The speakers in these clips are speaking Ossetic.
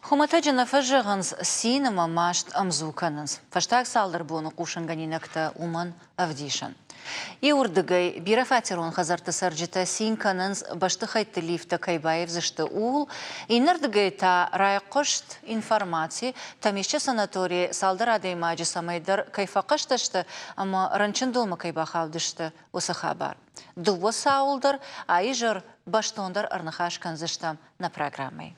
Хуымӕтӕджы нӕ фӕзӕгъынц, цин ӕмӕ маст ӕмдзу кӕнынц. Фӕстаг цалдӕр боны хъусынгӕнинӕгтӕ уымӕн ӕвдисӕн. Иуырдыгӕй, бирӕфатерон хӕдзӕртты цӕрджытӕ цин кӕнынц, бӕстыхӕйтты лифттӕ кӕй баивдзысты, ууыл, иннӕрдыгӕй та райхъуыст информаци, Тӕмисчъы санаторийы цалдӕр адӕймаджы цӕмӕйдӕр кӕй фӕхъӕстӕ сты ӕмӕ рынчындонмӕ кӕй бахаудысты, уыцы хабар. Дыууӕ цауыл дӕр а изӕр бӕстондӕр ӕрныхас кӕндзыстӕм нӕ программӕйы.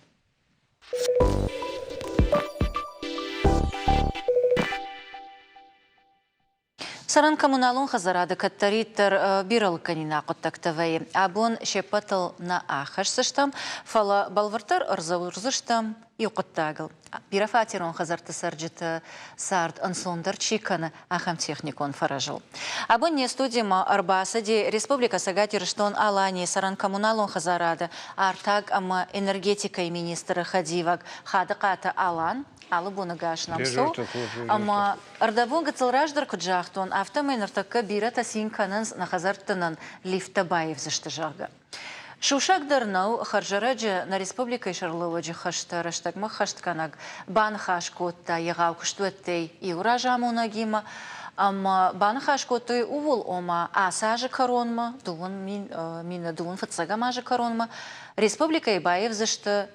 Цӕрӕн-коммуналон хӕдзарады кӕддӕриддӕр бирӕ лыггӕнинаг хъуыддӕгтӕ вӕййы. Абон се ппӕтыл нӕ аххӕсдзыстӕм, фӕлӕ бӕлвырддӕр ӕрдзурдзыстӕм иу хъуыддагыл. Бирӕфатерон хӕдзӕртты цӕрджыты цард ӕнцондӕр чи кӕны, ахӕм техникон фӕрӕзыл. Абон не студимӕ ӕрбацыди Республикӕ Цӕгат Ирыстон-Аланийы цӕрӕн-коммуналон хӕдзарады артаг ӕмӕ энергетикӕйы министры хӕдивӕг Хадыхъаты Алан. Алы боны гӕс нӕм цӕуы. Ӕмӕ ӕрдӕбон гыццыл раздӕр куыд загътон, афтӕмӕй ныртӕккӕ бирӕтӕ цин кӕнынц, нӕ хӕдзӕртты нын лифттӕ баивдзысты, зӕгъгӕ. Сусӕг дӕр нӕу, хӕрзӕрӕджы нӕ республикӕйы сӕргълӕууӕджы хӕстӕ рӕстӕгмӕ ххӕстгӕнӕг баныхас кодта егъау куыстуӕттӕй иу разамонӕгимӕ ӕмӕ баныхас кодтой ууыл, ома ацы азы кӕронмӕ, дыууын мины дыууын фыццӕгӕм азы кӕронмӕ республикӕйы баивдзысты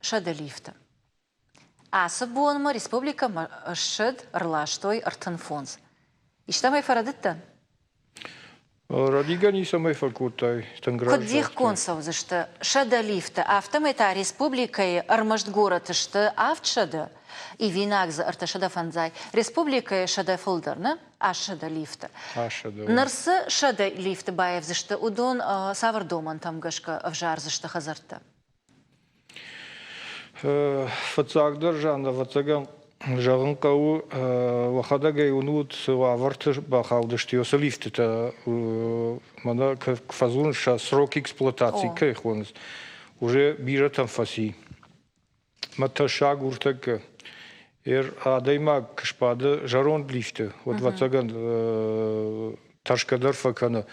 100 лифты. Ацы бонмӕ республикӕмӕ ссыд, ӕрластой 35. Истӕмӕй фӕрӕдыдтӕн? Рӕдигӕ ницӕмӕй фӕкодтай, тынг Куыд дихгонд цӕудзысты 100 лифты, афтӕмӕй та республикӕйы ӕрмӕст горӕты сты 700, ивинаг дзы 305, республикӕйы 100 фылдӕр, нӕ? 800 лифты. 800. Ныр цы 100 лифты баивдзысты, уыдон цавӕр домӕнтӕм гӕсгӕ ӕвзардзысты хӕдзӕрттӕ? Фыццагдӕр, Жан, ӕвӕццӕгӕн, зӕгъын хъӕуы, уӕхӕдӕг ӕй уынут, цы уавӕрты бахаудысты уыцы лифтытӕ, мӕнӕ куы фӕдзурынц, сӕ срок эксплуатаци кӕй хонынц, уже бирӕтӕм фӕци. Мӕ тӕссаг уртӕккӕ. Ер адӕймаг куы сбады зӕронд лифты, уӕд, ӕвӕццӕгӕн, тӕрсгӕ дӕр фӕкӕны,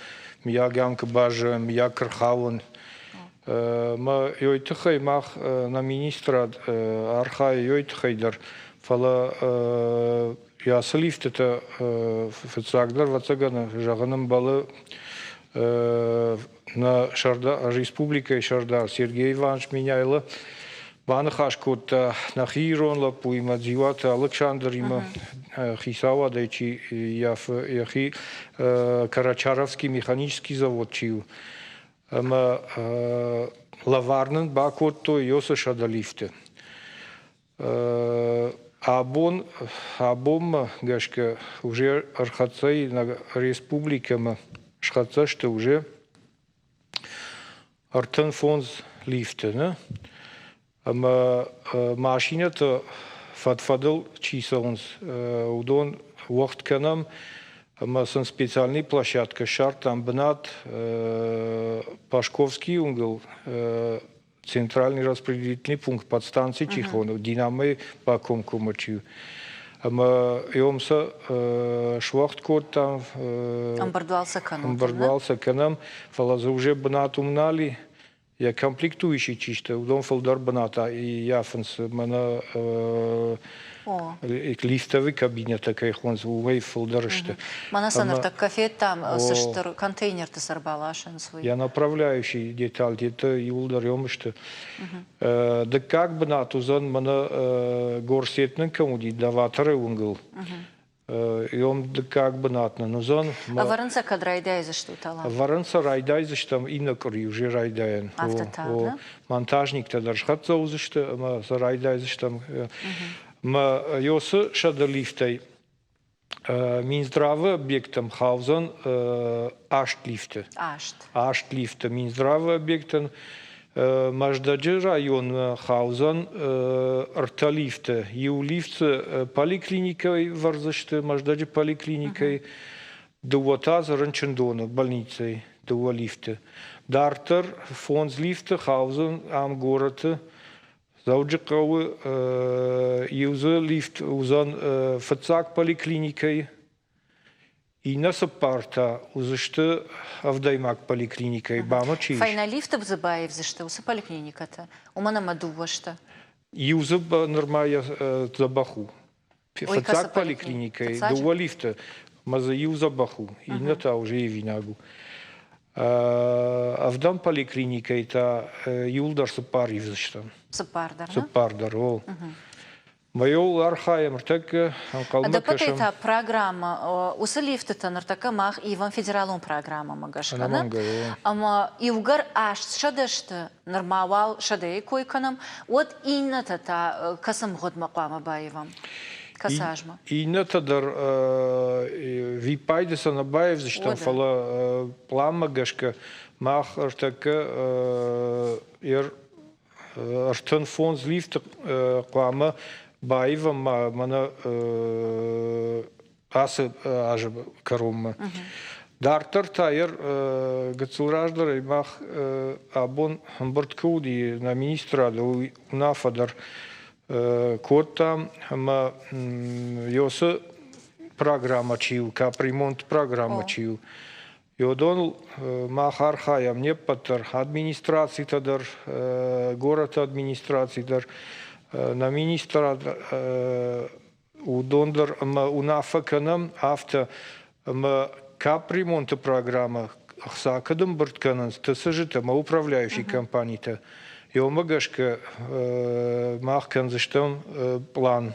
миййаг ӕм куы баззайӕм, миййаг куы рхауын. Мӕ ёй тыххӕй мах нӕ министрад архайы ёй тыххӕй дӕр, фӕлӕ ацы лифтытӕ фыццагдӕр, ӕвӕццӕгӕн, зӕгъын ӕмбӕлы нӕ республикӕйы сӕрдар Сергей Иванович Меняйло баныхас кодта нӕхи ирон лӕппуимӕ Дзиуаты Алыксандримӕ, хицауадӕй чи ййафы, йӕхи Карачаровский механический завод чи у, ӕмӕ лӕвар нын бакодтой Йосы сӕдӕлифты. Абон, абонмӕ гӕсгӕ уже ӕрхӕццӕ нӕ республикӕмӕ схӕццӕ сты уже 35 лифты, нӕ? Ӕмӕ машинӕтӕ фӕд-фӕдыл чи цӕуынц, уыдон уӕгъд кӕнӕм ӕмӕ сын специальный площадкӕ ссардтам бынат Пашковскийы уынгыл центральный распределительный пункт подстанци чи хоны, Динамӕйы бакомкоммӕ чи у. Ӕмӕ йом сӕ суӕгъд кодтам. Ӕмбырд уал сӕ кӕнут. Ӕмбырд уал сӕ кӕнӕм, фӕлӕ дзы уже бынат уым нал и. Йӕ комплектующий чи сты, уыдон фылдӕр бынат ӕййафынц. Мӕнӕ лифтовый кабинеттӕ кӕй хонынц, уымӕй фылдӕр сты. Мӕнӕ сӕ ныртӕккӕ федтам, цы стыр контейнерты сӕ ӕрбаласынц, уый. Йӕ направляющий детальтӕ иууылдӕр ем сты. Дыккаг бынат уыдзӕн мӕнӕ горсет нын кӕм уыди, Даваторы уынгыл. Ем дыккаг бынат нын уыдзӕн. Ӕвӕрын сӕ кӕд райдайдзыстут, Алан? Ӕвӕрын сӕ райдайдзыстӕм иннӕ къуыри уже райдайӕн. Афтӕ тагъд, нӕ? Монтажниктӕ дӕр схӕццӕ уыдзысты ӕмӕ сӕ райдайдзыстӕм. Мӕ Йосы сӕдӕ лифтӕй Минздравы объекттӕм хаудзӕн аст лифты. Аст. Аст лифты Минздравы объектӕн. Мӕздӕджы районмӕ хаудзӕн ӕртӕ лифты. Иу лифт дзы поликлиникӕйы вӕрдзысты, Мӕздӕджы поликлиникӕйы, дыууӕ та дзы рынчындоны, больницӕйы дыууӕ лифты. Дарддӕр фондз лифты хаудзӕн ам горӕты Дзӕуджыхъӕуы иу дзы лифт уыдзӕн фыццаг поликлиникӕйы, иннӕ цыппар та уыдзысты ӕвдӕймаг поликлиникӕйы. Бамӕ чи ис? Фӕйнӕ лифты дзы баивдзысты уыцы поликлиникӕтӕ, уымӕн ӕмӕ дыууӕ сты. Иу дзы нырма йӕ дзӕбӕх у. Фыццаг поликлиникӕйы дыууӕ лифты мӕ дзы иу дзӕбӕх у, иннӕ та уже ивинаг у. Ӕвдӕм поликлиникӕйы та иуылдӕр цыппар ивдзыстӕм. Цыппар дӕр, Цыппар дӕр, о. Мӕйыл архайӕм ӕртӕккӕ, ӕнхъӕлмӕ Ӕдӕппӕтӕй та программӕ, уыцы лифтытӕ ныртӕккӕ мах ивӕм федералон программӕмӕ гӕсгӕ. Ӕмӕ иугӕр 800 сты, нырма уал сӕдӕйы кой кӕнӕм, уӕд иннӕтӕ та кӕцы мгъуыдмӕ хъуамӕ баивӕм? Кӕцы азмӕ? Иннӕтӕ дӕр виппайды сӕ нӕ баивдзыстӕм, фӕлӕ пъланмӕ гӕсгӕ мах ӕртӕккӕ 35 лифты хъуамӕ баивӕм мӕнӕ ацы азы кӕронмӕ. Дарддӕр та йӕ гыццыл раздӕрӕй мах абон ӕмбырд куы уыди нӕ министрады, уый уынаффӕ дӕр кодтам ӕмӕ Йосы программӕ чи у, капремонт программӕ чи у, Уыдоныл мах архайӕм не ппӕт дӕр, администрацитӕ дӕр, горӕты администраци дӕр, нӕ министрад уыдон дӕр ӕмӕ уынаффӕ кӕнӕм афтӕ, ӕмӕ капремонты программӕ ӕхца куыд ӕмбырд кӕнынц ТСЖ-тӕ ӕмӕ управляющий компанитӕ, уымӕ гӕсгӕ мах кӕндзыстӕм пълан.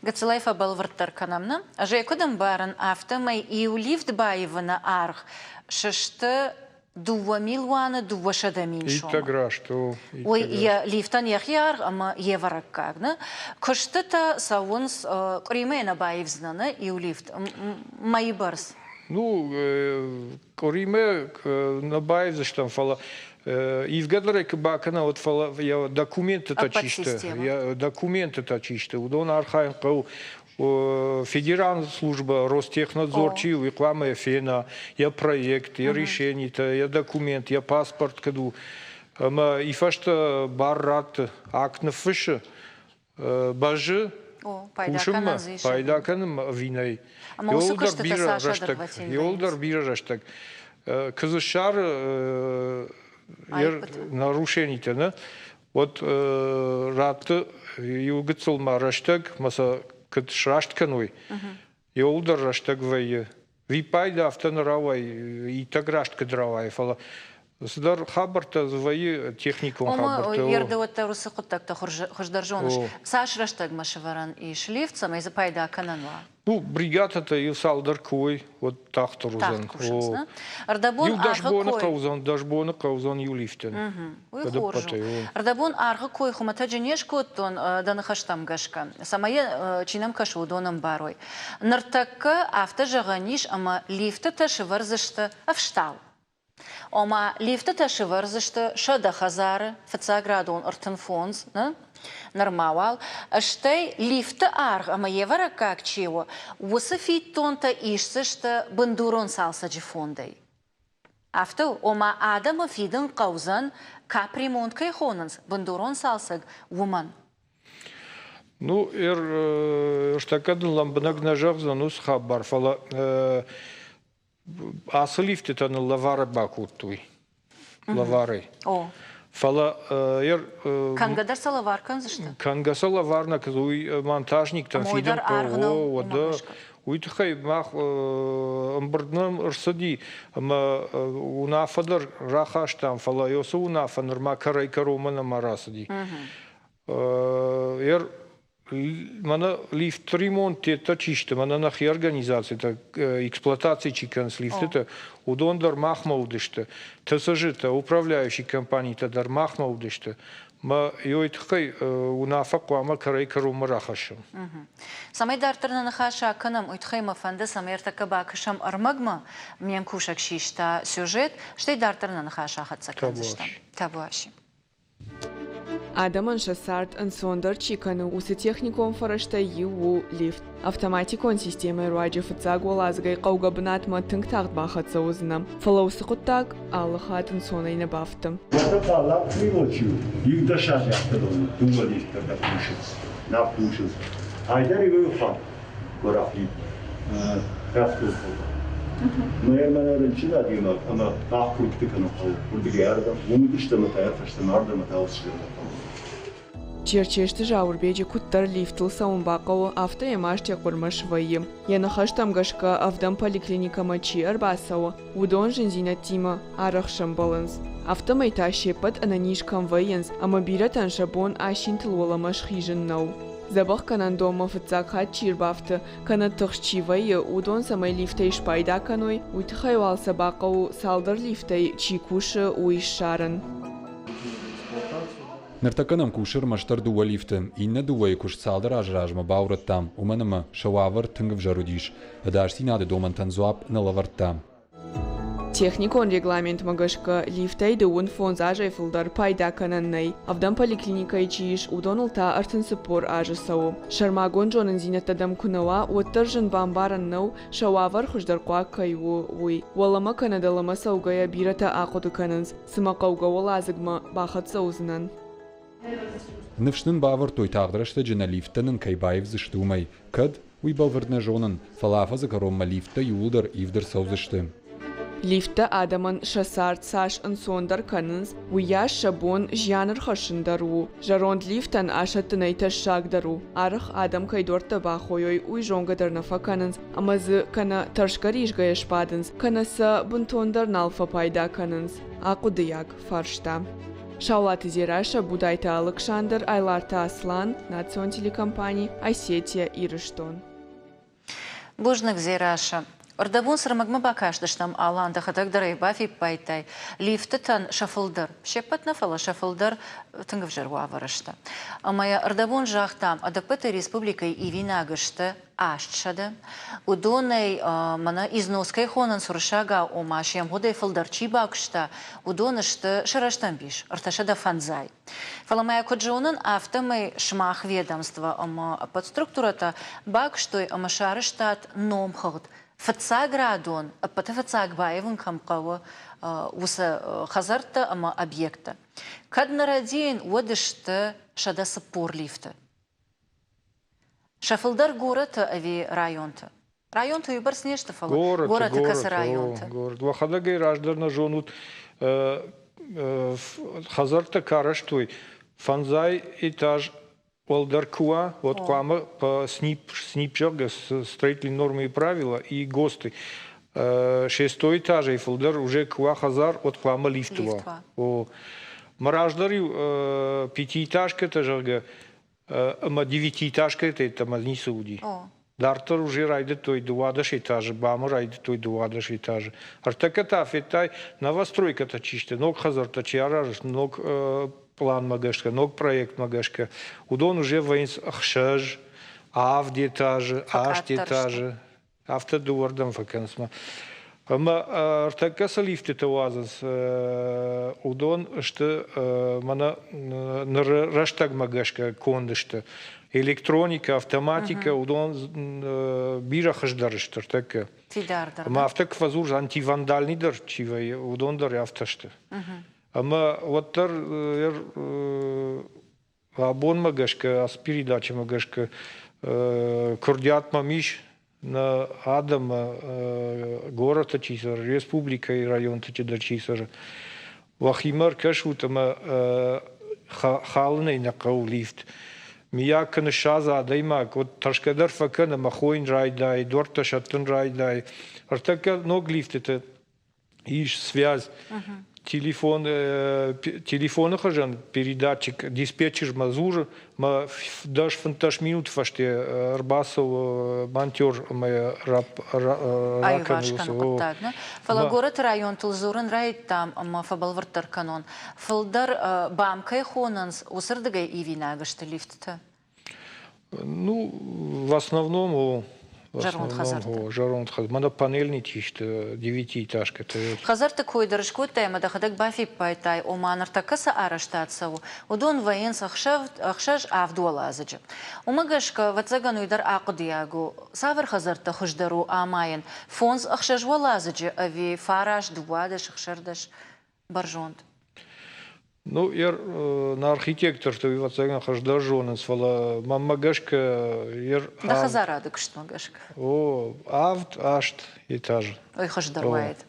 Гыццылӕй фӕбӕлвырддӕр кӕнӕм нӕ? Ӕз ӕй куыд ӕмбарын, афтӕмӕй иу лифт баивыны аргъ сысты 2 200 000 сомы. Иттӕг раст у. Уый йӕ лифтӕн йӕхи аргъ ӕмӕ йе вӕрӕггаг. Нӕ? Куыстытӕ цӕуынц къуыримӕ нӕ баивдзынӕ нӕ иу лифт мӕйы бӕрц. Ну, къуыримӕ нӕ баивдзыстӕм, фӕлӕ ивгӕ дӕр ӕй куы бакӕна, уӕд фӕлӕ йӕ документытӕ чи сты, йӕ документытӕ чи сты, уыдон архайын хъӕуы. Федералон службӕ Ростехнадзор чи у, уый хъуамӕ фена йӕ проект, йӕ решенитӕ, йӕ документ, йӕ паспорт куыд у. Ӕмӕ и фӕстӕ бар ратты, акт ныффыссы, бӕззы кусынмӕ, пайда кӕнынмӕ ӕви нӕй. Иуылдӕр бирӕ рӕстӕг, иуылдӕр бирӕ рӕстӕг. Куы дзы ссары нарушенитӕ, нӕ, уӕд ратты иу гыццыл ма рӕстӕг, ӕмӕ сӕ куыд сраст кӕной, иуылдӕр рӕстӕг вӕййы. Виппайды афтӕ нӕ рауайы, иттӕг раст куыд рауайы, фӕлӕ цыдӕр хабӕрттӕ дзы вӕййы, техникон хабӕрттӕ. Ома, ды уӕддӕр уыцы хъуыддӕгтӕ хуыздӕр зоныс. Цас рӕстӕгмӕ сӕвӕрӕн ис лифт, цӕмӕй дзы пайда кӕнӕн уа? Ну, бригадӕтӕ иу цалдӕр куы уой, уӕд тагъддӕр уыдзӕн. Тагъд кусынц, нӕ? Ӕрдӕбон Иу дӕс аргъы боны кой хъӕудзӕн, 10 боны хъӕудзӕн иу лифтӕн. Уый хорз у. Ӕрдӕбон аргъы кой хуымӕтӕджы не скодтон дӕ ныхӕстӕм гӕсгӕ, цӕмӕй йӕ чи нӕм кӕсы, уыдон ӕмбарой. Ныртӕккӕ афтӕ зӕгъӕн ис, ӕмӕ лифтытӕ сывӕрдзысты ӕфстау. Ома, лифтытӕ сывӕрдзысты 100 хӕдзары, фыццаградон 35, нӕ? Нырма уал, стӕй лифты аргъ ӕмӕ йе вӕрӕггаг чи у, уыцы фиддонтӕ исдзысты бындурон цалцӕджы фондӕй. Афтӕ у, ома адӕмы фидын хъӕудзӕн, капремонт кӕй хонынц, бындурон цалцӕг, уымӕн. Ну, ӕртӕккӕ дын лӕмбынӕг нӕ зӕгъдзӕн уыцы хабар, фӕлӕ ацы лифтытӕ нын лӕвары бакодтой. Лӕварӕй. О. Фӕлӕ Кӕнгӕ дӕр сӕ лӕвар кӕндзысты? Кӕнгӕ сӕ лӕвар нӕ уый монтажниктӕн фидын хъӕуы. Уӕдӕ уый тыххӕй мах ӕмбырд нӕм ӕрцыди ӕмӕ уынаффӕ дӕр рахастам, фӕлӕ уыцы уынаффӕ нырма кӕрӕй-кӕронмӕ нӕма рацыди. Мӕнӕ лифт ремонт теттӕ чи сты, мӕнӕ нӕхи организацитӕ, эксплуатаци чи кӕнынц лифтытӕ, уыдон дӕр махмӕ уыдысты. ТСЖ-тӕ, управляющий компанитӕ дӕр махмӕ уыдысты. Мӕ ёй тыххӕй уынаффӕ хъуамӕ кӕрӕй-кӕронмӕ рахӕссӕм. Цӕмӕй дарддӕр нӕ ныхас акӕнӕм, уый тыххӕй мӕ фӕнды, цӕмӕй ӕртӕккӕ бакӕсӕм ӕрмӕгмӕ, ме мкусӕг систа сюжет, стӕй дарддӕр нӕ ныхас ахӕццӕ кӕндзыстӕм. Табуаси. Адӕмӕн сӕ цард ӕнцондӕр чи кӕны, уыцы техникон фӕрӕзтӕй иу у лифт. Автоматикон системӕйы руаджы фыццаг уӕладзыгӕй хъӕугӕ бынатмӕ тынг тагъд бахӕццӕ уыдзынӕ. Фӕлӕ уыцы хъуыддаг алы хатт ӕнцонӕй нӕ бафты. Уӕдӕ фаллаг Климочы иу дӕс азы афтӕ дыууӕ лифтӕ нӕ кусынц, нӕ кусынц. Айдӕр иу хатт уӕрӕх рӕсугъд. Мӕ мӕнӕ рынчын адӕймаг ӕмӕ къахкуырдты кӕнын хъӕуы. Уырдыгӕй ардӕм, уым уыдысты ӕмӕ та фӕстӕмӕ ардӕм ӕмӕ та уыцы хъӕуы. Черчесты Зауырбеджы куыддӕр лифтыл цӕуын бахъӕуы, афтӕ йӕ маст йӕ хъуырмӕ свӕййы. Йӕ ныхӕстӕм гӕсгӕ, ӕвдӕм поликлиникӕмӕ чи ӕрбацӕуы, уыдон зындзинӕдтимӕ арӕх сӕмбӕлынц. Афтӕмӕй та се ппӕт ӕнӕниз кӕм вӕййынц ӕмӕ бирӕтӕн сӕ бон асинтыл уӕлӕмӕ схизын нӕу. Дзӕбӕхгӕнӕндонмӕ фыццаг хатт чи ӕрбафты, кӕнӕ тыхст чи вӕййы, уыдон цӕмӕй лифтӕй спайда кӕной, уый тыххӕй уал сӕ бахъӕуы цалдӕр лифтӕй чи кусы, уый ссарын. Ныртӕккӕ нӕм кусы ӕрмӕстдӕр дыууӕ лифты. Иннӕ дыууӕйы куыст цалдӕр азы размӕ баурӕдтам, уымӕн ӕмӕ сӕ уавӕр тынг ӕвзӕр уыдис, ӕдасдзинады домӕнтӕн дзуапп нӕ лӕвӕрдта. Техникон регламентмӕ гӕсгӕ, лифтӕй 35 азӕй фылдӕр пайда кӕнӕн нӕй. Ӕвдӕм поликлиникӕйы чи ис, уыдоныл та 34 азы цӕуы. Сӕрмагонд зонындзинӕдтӕ дӕм куы нӕ уа, уӕддӕр зын бамбарӕн нӕу, сӕ уавӕр хуыздӕрхъуаг кӕй у, уый. Уӕлӕмӕ кӕнӕ дӕлӕмӕ цӕугӕйӕ бирӕтӕ ахъуыды кӕнынц, цымӕ хъӕугӕ уӕладзыгмӕ бахӕццӕ уыдзынӕн. Ныфс нын бавӕрдтой, тагъд рӕстӕджы нӕ лифттӕ нын кӕй баивдзысты, уымӕй. Кӕд, уый бӕлвырд нӕ зонын, фӕлӕ афӕдзы кӕронмӕ лифттӕ иууылдӕр ивд ӕрцӕудзысты. Лифттӕ адӕмӕн сӕ цард цас ӕнцондӕр кӕнынц, уыйас сӕ бон зиан ӕрхӕссын дӕр у. Зӕронд лифтӕн асӕттынӕй тӕссагдӕр у. Арӕх адӕм кӕй дуӕрттӕ бахойой, уый зонгӕ дӕр нӕ фӕкӕнынц ӕмӕ дзы кӕнӕ тӕрсгӕ-ризгӕйӕ сбадынц, кӕнӕ сӕ бынтондӕр нал фӕпайда кӕнынц. Ахъуыдыйаг фарста. Саулаты Дзерассӕ, Будайты Алыксандр, Айларты Аслан, национ телекомпани «Осетия, Ирыстон». Бузныг, Дзерассӕ. Ӕрдӕбон цы рмӕгмӕ бакастыстӕм, Алан, дӕхӕдӕг дӕр ӕй бафиппайдтай, лифтытӕн сӕ фылдӕр, се ппӕт нӕ, фӕлӕ сӕ фылдӕр тынг ӕвзӕр уавӕры сты. Ӕмӕ йӕ ӕрдӕбон загътам, ӕдӕппӕтӕй республикӕйы ивинаг сты 800. Уыдонӕй мӕнӕ износ кӕй хонынц уырыссагау, ома се мгъуыдӕй фылдӕр чи бакуыста, уыдон сты сӕ рӕстӕмбис, 305. Фӕлӕ ма йӕ куыд зонын, афтӕмӕй сымах ведомство ӕмӕ ӕппӕт структурӕтӕ бакуыстой ӕмӕ сарӕзтат номхыгъд, фыццаградон, ӕппӕты фыццаг баивын кӕм хъӕуы, уыцы хӕдзӕрттӕ ӕмӕ объекттӕ. Кӕд нӕ рӕдийын, уӕд сты 140 лифты. Сӕ фылдӕр горӕты ӕви районты? Районты уыйбӕрц не сты, фӕлӕ горӕты кӕцы районты? Город. Уӕхӕдӕг ӕй раздӕр нӕ зонут, хӕдзӕрттӕ куы арӕзтой, фӕндзай этаж уӕлдӕр куы уа, уӕд хъуамӕ по СНИП, СНИП зӕгъгӕ, строительные нормы и правила и ГОСТы шестой этажӕй фылдӕр уже куы уа хӕдзар, уӕд хъуамӕ лифт уа. О. Мӕ раздӕр-иу пятиэтажкӕтӕ, зӕгъгӕ, ӕмӕ девятиэтажкӕтӕ йеддӕмӕ ницы уыди. Дарддӕр уже райдыдтой 12 этажы, БАМ-ы райдыдтой 12 этажы. Ӕртӕккӕ та федтай, новостройкӕтӕ чи сты, ног хӕдзӕрттӕ чи аразынц, ног планмӕ гӕсгӕ, ног проектмӕ гӕсгӕ, уыдон уже вӕййынц ӕхсӕз, авд этажы, аст этажы. Афтӕ дыууӕрдӕм фӕкӕнынц. Ӕмӕ ӕртӕккӕ цы лифтытӕ уадзынц, уыдон сты мӕнӕ ныры рӕстӕгмӕ гӕсгӕ конд сты. Электроникӕ, автоматикӕ, уыдон бирӕ хуыздӕр сты ӕртӕккӕ. Фидардӕр. Ӕмӕ афтӕ куы фӕдзурыс, антивандальный дӕр чи вӕййы, уыдон дӕр афтӕ сты. Ӕмӕ уӕддӕр Абонмӕ гӕсгӕ, ацы передачӕмӕ гӕсгӕ куырдиат мӕм ис нӕ адӕмы горӕты чи цӕры, республикӕйы районты дӕр чи цӕры, уӕхимӕ ӕркӕсут ӕмӕ халынӕй нӕ хъӕуы лифт. Миййаг куы ныссадза адӕймаг, уӕд тӕрсгӕ дӕр фӕкӕны ӕмӕ хойын райдайы, дуӕрттӕ сӕттын райдайы. Ӕртӕккӕ ног лифтыты ис связь. Телефон, телефоны хызӕн передатчик диспетчермӕ дзуры, мӕ 10-15 минут фӕсте ӕрбацӕуы монтер ӕмӕ Аиварс кӕны хъуыддаг, нӕ? Фӕлӕ горӕты районтыл дзурын райдыдтам ӕмӕ фӕбӕлвырддӕр кӕнон. Фылдӕр БАМ кӕй хонынц, уыцырдыгӕй ивинаг сты лифттӕ? Ну, в основном о, Зӕронд хӕдзӕртты. Зӕронд хӕдзар. Мӕнӕ панельнити сты, девятиэтажкӕтӕ. Хӕдзӕртты кой дӕр скодтай ӕмӕ дӕхӕдӕг бафиппайдтай, ома ныртӕккӕ цы арӕзтад цӕуы, уыдон вӕййынц ӕхсӕз-авд уӕладзыджы. Уымӕ гӕсгӕ, ӕвӕццӕгӕн, уый дӕр ахъуыдыйаг у, цавӕр хӕдзӕрттӕ хуыздӕр у амайын, фондз-ӕхсӕз уӕладзыджы ӕви фараст, 12, 16 бӕрзонд? Ну, нӕ архитекторты ӕвӕццӕгӕн хуыздӕр зонынц, фӕлӕ мӕнмӕ гӕсгӕ Дӕ хӕдзарады куыстмӕ гӕсгӕ? О, авд, аст этажы. Ой, хуыздӕр уаид.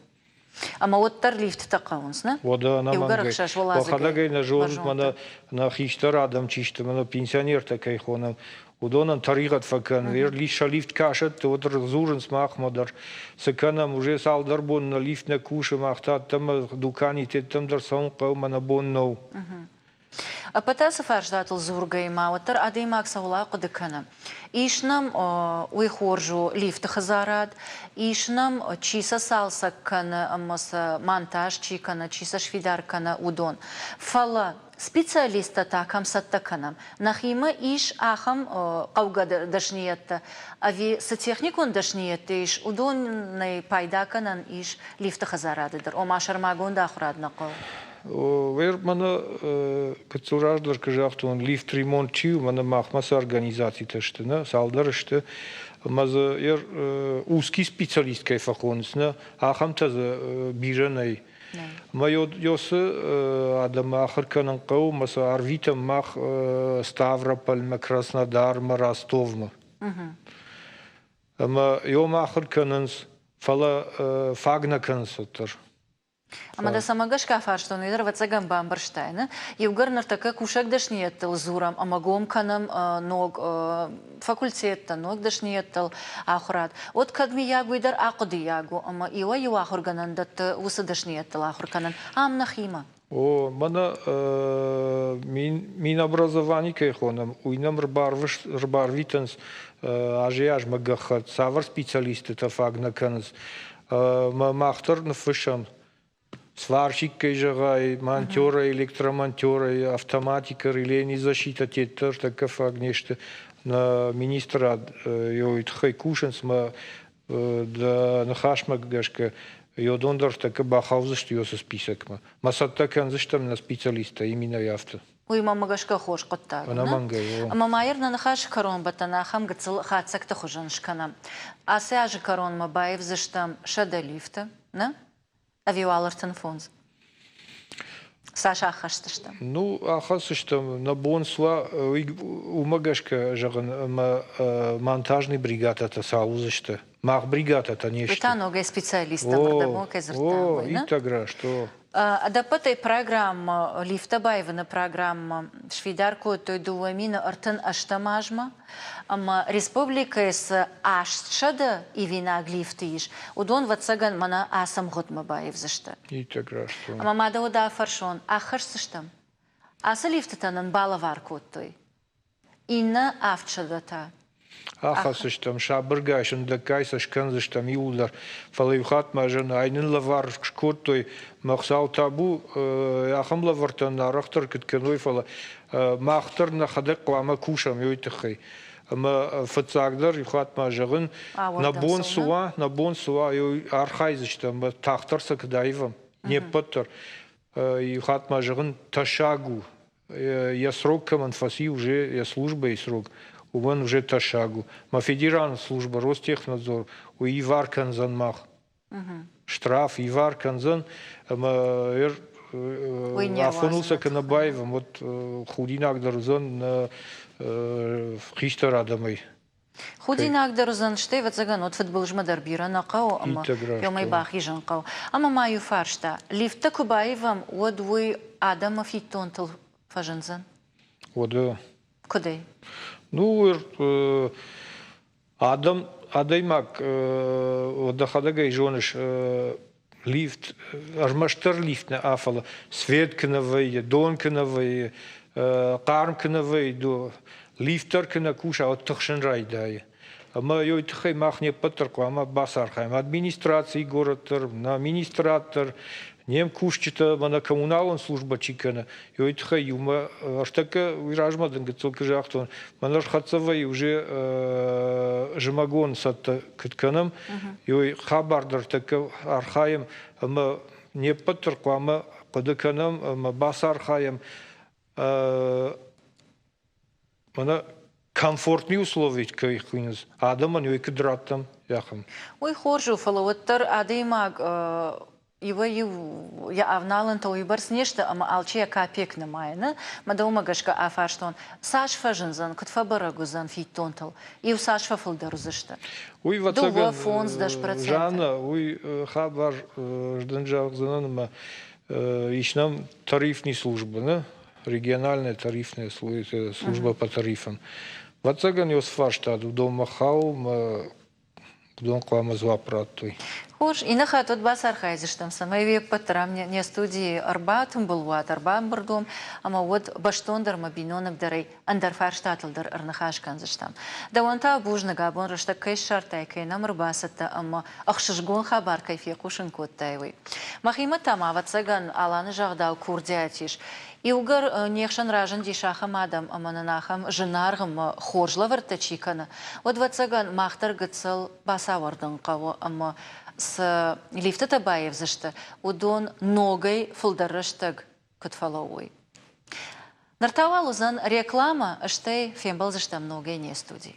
Ӕмӕ уӕддӕр лифттӕ хъӕуынц, нӕ? Уӕдӕ ӕнӕмӕнгӕй. Уӕхӕдӕг ӕй нӕ зонут, мӕнӕ нӕ хистӕр адӕм чи сты, мӕнӕ пенсионертӕ кӕй хонӕм, уыдонӕн тӕригъӕд фӕкӕн. Сӕ лифт кӕсӕтты, уӕд дзурынц махмӕ дӕр. Цы кӕнӕм, уже цалдӕр бон нӕ лифт нӕ кусы, мах та ӕддӕмӕ дуканиты ӕддӕм дӕр цӕуын хъӕуы, мӕ нӕ бон нӕу. Ӕппӕт ацы фарстатыл дзургӕйӕ ма уӕддӕр адӕймаг цӕуыл ахъуыды кӕны? Ис нӕм, уый хорз у, лифты хӕдзарад, ис нӕм, чи сӕ цалцӕг кӕны ӕмӕ сӕ монтаж чи кӕны, чи сӕ сфидар кӕны, уыдон. Фӕлӕ специалисттӕ та кӕм цӕттӕ кӕнӕм? Нӕхимӕ ис ахӕм хъӕугӕ дӕсныйӕдтӕ ӕви цы техникон дӕсныйӕдтӕ ис, уыдонӕй пайда кӕнӕн ис лифты хӕдзарады дӕр, ома сӕрмагонд ахуырад нӕ хъӕуы? Уӕр мӕнӕ гыццыл раздӕр куы загътон, лифт ремонт чи у, мӕнӕ махмӕ цы организацитӕ сты, нӕ, цалдӕр сты, ӕмӕ дзы узкий специалист кӕй фӕхонынц, нӕ, ахӕмтӕ дзы бирӕ нӕй. Ӕмӕ ёсы адӕмы ахуыр кӕнын хъӕуы, ӕмӕ сӕ арвитӕм мах Ставропольмӕ, Краснодармӕ, Ростовмӕ. Ӕмӕ ём ахуыр кӕнынц, фӕлӕ фаг нӕ кӕнынц уӕддӕр. Ӕмӕ дӕ цӕмӕ гӕсгӕ фарстон, уый дӕр ӕвӕццӕгӕн бамбӕрстай, нӕ? Иугӕр ныртӕккӕ кусӕг дӕсныйӕдтыл дзурӕм ӕмӕ гом кӕнӕм ног факультеттӕ, ног дӕсныйӕдтыл ахуырад, уӕд кӕд мыййаг уый дӕр ахъуыдыйаг у ӕмӕ иуӕй-иу ахуыргӕнӕндӕтты уыцы дӕсныйӕдтыл ахуыр кӕнын ам нӕхимӕ? О, мӕнӕ Минобразовани кӕй хонӕм, уый нӕм ӕрбарвитынц азӕй-азмӕ гӕххӕтт, цавӕр специалисттӕ фаг нӕ кӕнынц. Мӕ мах дӕр ныффыссӕм, сварщик кӕй зӕгъай, монтерӕй, электромонтерӕй, автоматикӕ, релейный защита теттӕ тӕккӕ фаг не сты. Нӕ министрад уый тыххӕй кусынц мӕ дӕ ныхасмӕ гӕсгӕ йодон дӕр тӕккӕ бахаудзысты уыцы списокмӕ. Мӕ цӕттӕ кӕндзыстӕм нӕ специалисттӕ именно афтӕ. Уый мӕнмӕ гӕсгӕ хорз хъуыддаг у. Ӕнӕмӕнгӕй, о. Ӕмӕ ма нӕ ныхасы кӕронбӕттӕн ахӕм гыццыл хатдзӕгты хуызӕн скӕнӕм. Ацы азы кӕронмӕ баивдзыстӕм 100 лифты, нӕ? Ӕви уал 35? Цас аххӕсдзыстӕм? Ну, аххӕсдзыстӕм, нӕ бон суа, уымӕ гӕсгӕ зӕгъын, ӕмӕ монтажный бригадӕтӕ цал уыдзысты. Мах бригадӕтӕ не сты. Уый та ногӕй специалисттӕм ӕрдӕбон кӕй дзырдтам, уый, нӕ? Иттӕг раст, о. Ӕдӕппӕтӕй программӕ, лифтӕ баивыны программӕ сфидар кодтой 2038 азмӕ, ӕмӕ республикӕйы цы 800 ивинаг лифты ис, уыдон, ӕвӕццӕгӕн, мӕнӕ ацы ӕмгъуыдмӕ баивдзысты. Иттӕг раст у. Ӕмӕ ма дӕ уӕдӕ афӕрсон, ӕххӕсдзыстӕм? Ацы лифтытӕ нын балӕвар кодтой. Иннӕ 700 та? Ахӕсдзыстӕм, сабыргай, сындӕггай сӕ скӕндзыстӕм иууылдӕр. Фӕлӕ иу хатт ма зӕгъын, ай нын лӕвар скодтой, мӕ Хуыцау табу, ахӕм лӕвӕрттӕ нын арӕхдӕр куыд кӕной, фӕлӕ мах дӕр нӕхӕдӕг хъуамӕ кусӕм уый тыххӕй. Ӕмӕ фыццагдӕр иу хатт ма зӕгъын, нӕ бон цы уа, нӕ бон цы уа, архайдзыстӕм, тагъддӕр сӕ куыд аивӕм, не ппӕт дӕр. Иу хатт ма зӕгъын, тӕссаг у, йӕ срок кӕмӕн фӕци уже йӕ службӕйы срок, уымӕн уже тӕссаг у. Мӕ федералон службӕ Ростехнадзор уый ивар кӕндзӕн мах. Штраф ивар кӕндзӕн ӕмӕ афоныл сӕ куы нӕ баивӕм, уӕд худинаг дӕр уыдзӕн нӕ хистӕр адӕмӕй. Худинаг дӕр уыдзӕн, стӕй, ӕвӕццӕгӕн, уӕд фыдбылызмӕ дӕр бирӕ нӕ хъӕуы ӕмӕ уымӕй бахизын хъӕуы. Ӕмӕ ма иу фарста. Лифттӕ куы баивӕм, уӕд уый адӕмы фиддонтыл фӕзындзӕн? Уӕдӕ. Куыдӕй? Ну, адӕм, адӕймаг дӕхӕдӕг ӕй зоныс, лифт, ӕрмӕстдӕр лифт нӕ, фӕлӕ свет куы нӕ вӕййы, дон куы нӕ вӕййы, хъарм куы нӕ вӕййы, лифт дӕр куы нӕ куса, уӕд тыхсын райдайы. Ӕмӕ уый тыххӕй мах не ппӕт дӕр хъуамӕ бацархайӕм. Администрацийы горӕт дӕр, нӕ министрад дӕр, не мкусджытӕ ӕмӕ нӕ коммуналон службӕ чи кӕны, уый тыххӕй иумӕ ӕртӕккӕ уый размӕ дын гыццыл куы загътон, мӕнӕ ӕрхӕццӕ вӕййы уже зымӕгон цӕттӕ куыд кӕнӕм, уый хабар дӕр тӕккӕ архайӕм ӕмӕ не ппӕт дӕр хъуамӕ хъуыды кӕнӕм ӕмӕ бацархайӕм мӕнӕ комфортный условий кӕй хуыйнынц, адӕмӕн уый куыд раттӕм, ахӕм. Уый хорз у, фӕлӕ уӕддӕр адӕймаг Иуӕй-иу йӕ авналӕнтӕ уыйбӕрц не сты, ӕмӕ алчи йӕ капекк нымайы, нӕ? Мӕ дӕумӕ гӕсгӕ афарстон, цас фӕзындзӕн, куыд фӕбӕрӕг уыдзӕн фиддонтыл? Иу цас фӕфылдӕр уыдзысты? Уый, Дыууӕ, фондз, 10%. Жанна, уый хабар дын зӕгъдзынӕн ӕмӕ ис нӕм тарифный службы, нӕ? Региональная тарифная служба по тарифам. Ӕвӕццӕгӕн, ё фарстад уыдонмӕ хауы мӕ уыдон хъуамӕ дзуапп радтой. Хорз, иннӕ хатт уӕд бацархайдзыстӕм, цӕмӕй уе ппӕт дӕр ам не студийы ӕрбатымбыл уат, ӕрбамбырд уӕм, ӕмӕ уӕд бӕстондӕр ӕмӕ биноныгдӕрӕй ӕндӕр фарстатыл дӕр ӕрныхас кӕндзыстӕм. Дӕуӕн та бузныг, абон рӕстӕг кӕй ссардтай, кӕй нӕм ӕрбацыдтӕ ӕмӕ ӕхсызгон хабар кӕй фехъусын кодтай, уый. Мӕхимӕ та ма, ӕвӕццӕгӕн, Аланы загъдау курдиат ис. Иугӕр не хсӕн разындис ахӕм адӕм ӕмӕ нын ахӕм зынаргъ ӕмӕ хорз лӕвӕрттӕ чи кӕны, уӕд, ӕвӕццӕгӕн, мах дӕр гыццыл бацауӕрдын хъӕуы ӕмӕ цы лифтытӕ баивдзысты, уыдон ногӕй фылдӕр рӕстӕг куыд фӕлӕууой. Ныр та уал уыдзӕн рекламӕ, стӕй фембӕлдзыстӕм ногӕй не студийы.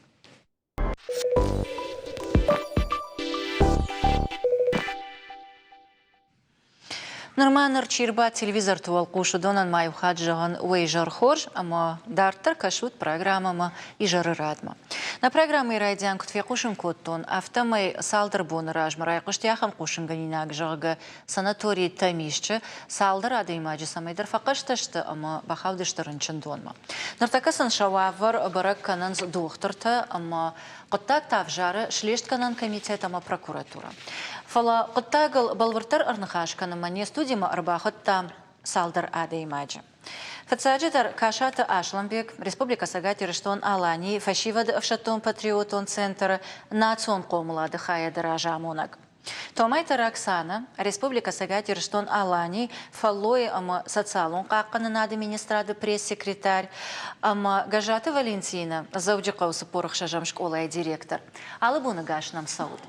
Нырма ныр чи рбадт телевизорты уӕлхъус, уыдонӕн ма иу хатт зӕгъын уӕ изӕр хорз ӕмӕ дарддӕр кӕсут программӕмӕ изӕры радмӕ. Нӕ программӕйы райдиан куыд фехъусын кодтон, афтӕмӕй цалдӕр боны размӕ райхъуысти ахӕм хъусынгӕнинаг, зӕгъгӕ, санаторий Тӕмисчы цалдӕр адӕймаджы цӕмӕйдӕр фӕхъӕстӕ сты ӕмӕ бахаудысты рынчындонмӕ. Ныртӕккӕ сын сӕ уавӕр бӕрӕг кӕнынц дохтыртӕ ӕмӕ хъуыддаг та ӕвзары Слестгӕнӕн комитет ӕмӕ прокуратурӕ. Фӕлӕ хъуыддагыл бӕлвырддӕр ӕрныхас кӕнынмӕ не студимӕ ӕрбахуыдтам цалдӕр адӕймаджы. Фыццаджыдӕр Касаты Аслӕнбег, Республикӕ Цӕгат Ирыстон-Аланийы фӕсивӕды ӕфсӕддон-патриотон центры национ хъомылады хайады разамонӕг. Томайты Роксана, Республикӕ Цӕгат Ирыстон-Аланийы фӕллойы ӕмӕ социалон хъахъхъӕнынады министрады пресс-секретарь ӕмӕ Гӕззаты Валентина, Дзӕуджыхъӕуы 46-ӕм скъолайы директор. Алы боны гас нӕм цӕут.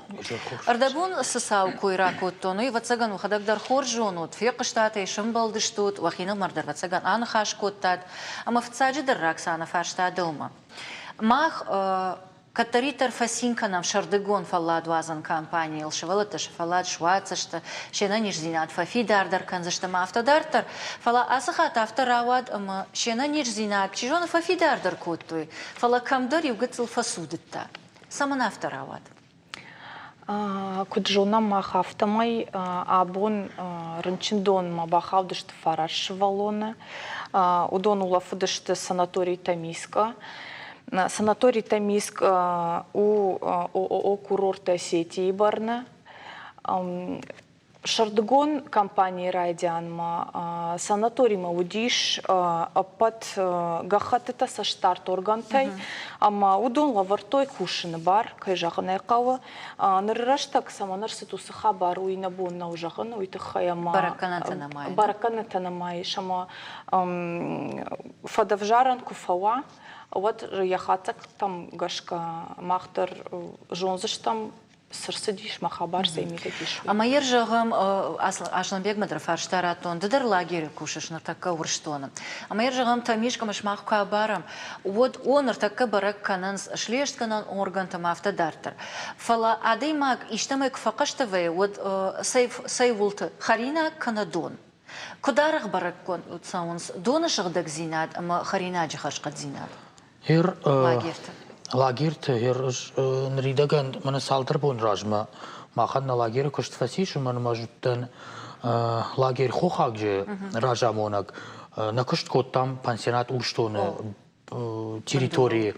Ӕрдӕбон цы цау кой ракодтон, уый, ӕвӕццӕгӕн, уӕхӕдӕг дӕр хорз зонут, фехъуыстат ӕй, сӕмбӕлдыстут, уӕхинымӕр дӕр, ӕвӕццӕгӕн, аныхас кодтат. Ӕмӕ фыццаджыдӕр Роксана фарста дӕумӕ. Мах Кӕддӕриддӕр фӕцин кӕнӕм сӕрдыгон фӕлладуадзӕн кампанийыл, сывӕллӕттӕ сӕ фӕллад суадздзысты, се нӕниздзинад фӕфидардӕр кӕндзысты ӕмӕ афтӕ дарддӕр. Фӕлӕ ацы хатт афтӕ рауад, ӕмӕ се нӕниздзинад, чи зоны, фӕфидардӕр кодтой, фӕлӕ кӕмдӕр иу гыццыл фӕцудыдта. Цӕмӕн афтӕ рауад? Куыд зонӕм мах, афтӕмӕй абон рынчындонмӕ бахаудысты фараст сывӕллоны. Уыдон улӕфыдысты санаторий Тамискъы. Санаторий Тамиск у ООО «Курорты Осетии» бӕрны. Сӕрдыгон кампанийы райдианмӕ санаторимӕ уыдис ӕппӕт гӕххӕттытӕ цӕстдард органтӕй, ӕмӕ уыдон лӕвӕрдтой кусыны бар, кӕй зӕгъын ӕй хъӕуы. Ныры рӕстӕг цӕмӕн ӕрцыд уыцы хабар, уый нӕ бон нӕу зӕгъын, уый тыххӕй ӕмӕ бӕрӕггӕнӕнтӕ нӕма ис. Бӕрӕггӕнӕнтӕ нӕма ис, ӕмӕ фӕдӕвзарӕн куы фӕуа, уӕд йӕ хатдзӕгтӕм гӕсгӕ мах дӕр зондзыстӕм, цы рцыдис, мӕ хабар цӕй мидӕг ис. Ӕмӕ йӕ зӕгъӕм, Аслӕнбегмӕ дӕр фарста радтон, ды дӕр лагеры кусыс ныртӕккӕ Урсдоны. Ӕмӕ йӕ зӕгъӕм, Тӕмискъ ӕмӕ сымах куы абарӕм, уӕд о, ныртӕккӕ бӕрӕг кӕнынц слестгӕнӕн органтӕм, афтӕ дарддӕр. Фӕлӕ адӕймаг истӕмӕй куы фӕхъӕстӕ вӕййы, уӕд цӕй уылты хӕринаг кӕнӕ дон? Куыд арӕх бӕрӕггонд цӕуынц доны сыгъдӕгдзинад ӕмӕ хӕринаджы хӕрзхъӕддзинад? Лагерты. Лагерты ныридӕгӕн мӕнӕ цалдӕр бон размӕ махӕн нӕ лагеры куыст фӕцис, уымӕн ӕмӕ зыдтӕн лагерь Хохаджы разамонӕг. Нӕ куыст кодтам пансионат Урсдоны территорийы.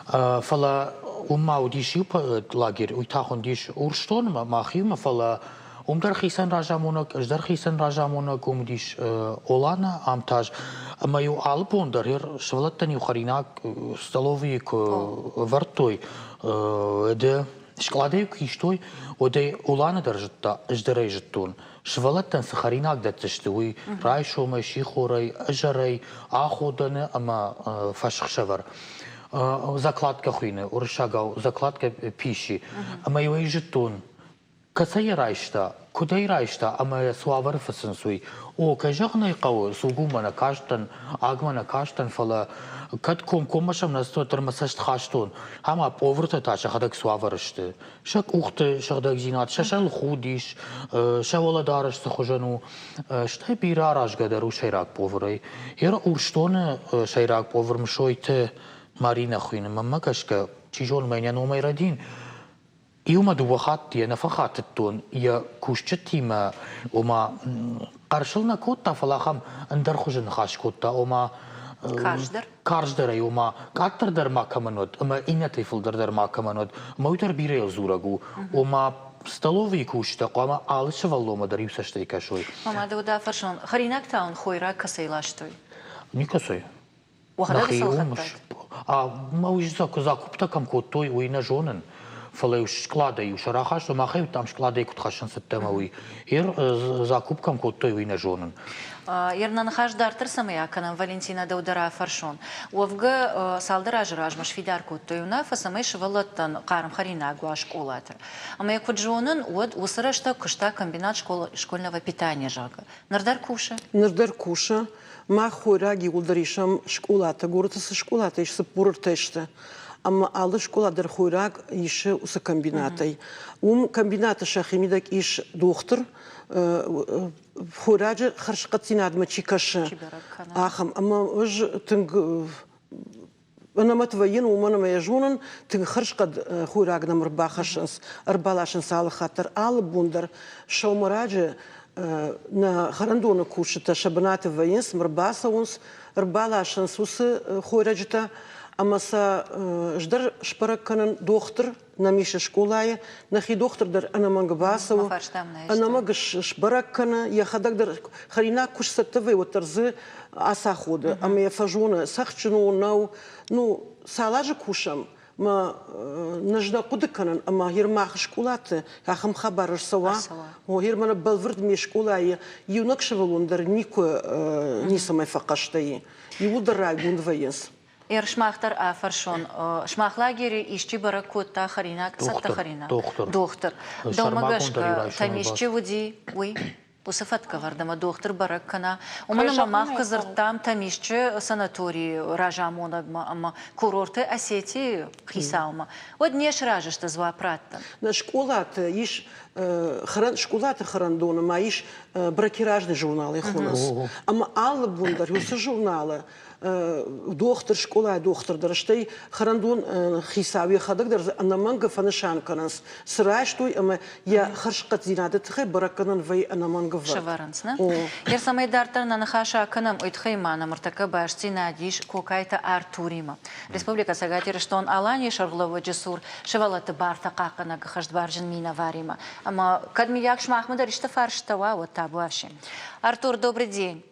Фӕлӕ уым ма уыдис иу лагерь, уый та хуындис Урсдонмӕ, махимӕ, фӕлӕ уым дӕр хицӕн разамонӕг, ӕз дӕр хицӕн разамонӕг, уым уыдис Олана, ам та ӕмӕ-иу алы бон дӕр сывӕллӕттӕн-иу хӕринаг столовыйы куы ӕвӕрдтой, ды скъладӕй куы истой, уӕд ӕй Олана дӕр зыдта, ӕз дӕр ӕй зыдтон. Сывӕллӕттӕн цы хӕринаг дӕтдзысты, уый райсомӕй, сихорӕй, изӕрӕй, аходӕны ӕмӕ фӕсхсӕвӕр. Закладка хуыйны, уырыссагау закладка пищи. Ӕмӕ-иу ӕй зыдтон. Кӕцӕй йӕ райста, куыд ӕй райста ӕмӕ йӕ цы уавӕры фыцынц, уый. О, кӕй зӕгъын ӕй хъӕуы, сугумӕ нӕ кастӕн, агмӕ нӕ кастӕн, фӕлӕ кӕд комкоммӕ сӕм нӕ цыд, уӕддӕр мӕ цӕст хастон. Ӕмӕ пъовыртӕ та сӕхӕдӕг цы уавӕры сты. Сӕ къухты сыгъдӕгдзинад, сӕ сӕрыл худ ис, сӕ уӕлӕдарӕс цы хуызӕн у. Стӕй бирӕ аразгӕ дӕр у сӕйраг пъовырӕй. Йе Урсдоны сӕйраг пъовыр Мсойты Маринӕ хуыйны. Мӕнмӕ гӕсгӕ, чи зоны, мӕ йӕ номӕй рӕдин, Иумӕ дыууӕ хатты йӕ нӕ фӕхатыдтон йӕ кусджытимӕ, ома хъӕрсыл нӕ кодта, фӕлӕ ахӕм ӕндӕр хуызы ныхас кодта, ома Карздӕр? Карздӕрӕй, ома къаддӕр дӕр ма кӕмӕн уыд ӕмӕ иннӕтӕй фылдӕр дӕр ма кӕмӕн уыд. Ӕмӕ уый дӕр бирӕйыл дзурӕг у. Ома столовыйы кусджытӕ хъуамӕ алы сывӕллонмӕ дӕр иу цӕстӕй кӕсой. Мамӕ, дӕу дӕ фӕрсон, хӕринаг та уын хойраг кӕцӕй ластой? Никӕцӕй. Уӕхӕдӕг цӕлхӕдтат? Мӕ уый закуптӕ кӕм кодтой, уый нӕ зонын. Фӕлӕ-иу скъладӕй-иу сӕ рахастой, махӕй уыдтам скъладӕй куыд хӕссын цыдтӕ ӕмӕ уый. Ер закуп кӕм кодтой, уый нӕ зонын. Ер нӕ ныхас дарддӕр цӕмӕй акӕнӕм, Валентина, дӕу дӕр афӕрсон. Уӕвгӕ, цалдӕр азы размӕ сфидар кодтой уынаффӕ, цӕмӕй сывӕллӕттӕн хъарм хӕринаг уа скъолаты. Ӕмӕ йӕ куыд зонын, уӕд уыцы рӕстӕг куыста комбинат школьного питания, зӕгъгӕ. Ныр дӕр кусы? Ныр дӕр кусы. Мах хойраг иууылдӕр исӕм скъолаты, горӕты цы скъолатӕ ис, 43 сты. Ӕмӕ алы скъола дӕр хойраг исы уыцы комбинатӕй. Уым комбинаты сӕхимидӕг ис дохтыр, хойраджы хӕрзхъӕддзинадмӕ чи кӕсы, ахӕм. Ӕмӕ ӕз тынг ӕнӕмӕт вӕййын, уымӕн ӕмӕ йӕ зонын, тынг хӕрзхъӕд хойраг нӕм ӕрбахӕссынц, ӕрбаласынц алы хатт дӕр, алы бон дӕр сӕумӕраджы нӕ хӕрӕндоны кусджытӕ сӕ бынаты вӕййынц, ӕрбацӕуынц, ӕрбаласынц уыцы хойраджытӕ ӕмӕ сӕ ӕз дӕр сбӕрӕг кӕнын дохтыр нӕм ис скъолайы, нӕхи дохтыр дӕр ӕнӕмӕнг бацӕуы, ӕнӕмӕнг сбӕрӕг кӕны, йӕхӕдӕг дӕр хӕринаг куы сцӕттӕ вӕййы, уӕддӕр дзы ацаходы ӕмӕ йӕ фӕзоны, цӕхджын у, нӕу. Ну, цал азы кусӕм, мӕ нӕ нӕ хъуыды кӕнын, ӕмӕ гъер мах скъолаты ахӕм хабар ӕрцӕуа. О, гъер мӕнӕ бӕлвырд ме скъолайы иунӕг сывӕллон дӕр никуы ницӕмӕй фӕхъӕстӕ и. Иууылдӕр райгонд вӕййынц. Ер сымах дӕр афӕрсон, сымах лагеры исчи бӕрӕг кодта хӕринаг, цӕттӕ хӕринаг? Дохтыр. Дохтыр. Дӕумӕ гӕсгӕ тӕмисчы уыди уый? Уыцы фӕткӕвӕрд ӕмӕ дохтыр бӕрӕг кӕна. Уымӕн ӕмӕ мах куы дзырдтам Тӕмисчы санаторийы разамонӕгмӕ ӕмӕ курорты Осетийы хицаумӕ, уӕд не сразы сты дзуапп раттын. Нӕ скъолаты ис скъолаты хӕрӕндоны ма ис бракеражный журнал хонынц. Ӕмӕ алы бон дӕр уыцы журналы дохтыр, скъолайы дохтыр дӕр, стӕй хӕрӕндон хицау йӕхӕдӕг дӕр ӕнӕмӕнг фӕнысан кӕнынц, цы райстой ӕмӕ йӕ хӕрзхъӕддзинады тыххӕй бӕрӕггӕнӕн вӕййы ӕнӕмӕнг ӕвӕрд. Сӕвӕрынц, нӕ? Йе цӕмӕй дарддӕр нӕ ныхас акӕнӕм, уый тыххӕй ма нӕм ӕртӕккӕ бастдзинад ис Кокайты Артуримӕ. Республикӕ Цӕгат Ирыстон-Аланийы сӕргълӕууӕджы цур сывӕллӕтты бартӕ хъахъхъӕнӕг хӕстбарджын минӕваримӕ. Ӕмӕ кӕд миййаг сымахмӕ дӕр исты фарстӕ уа, уӕд табуафси. Артур, добрый день.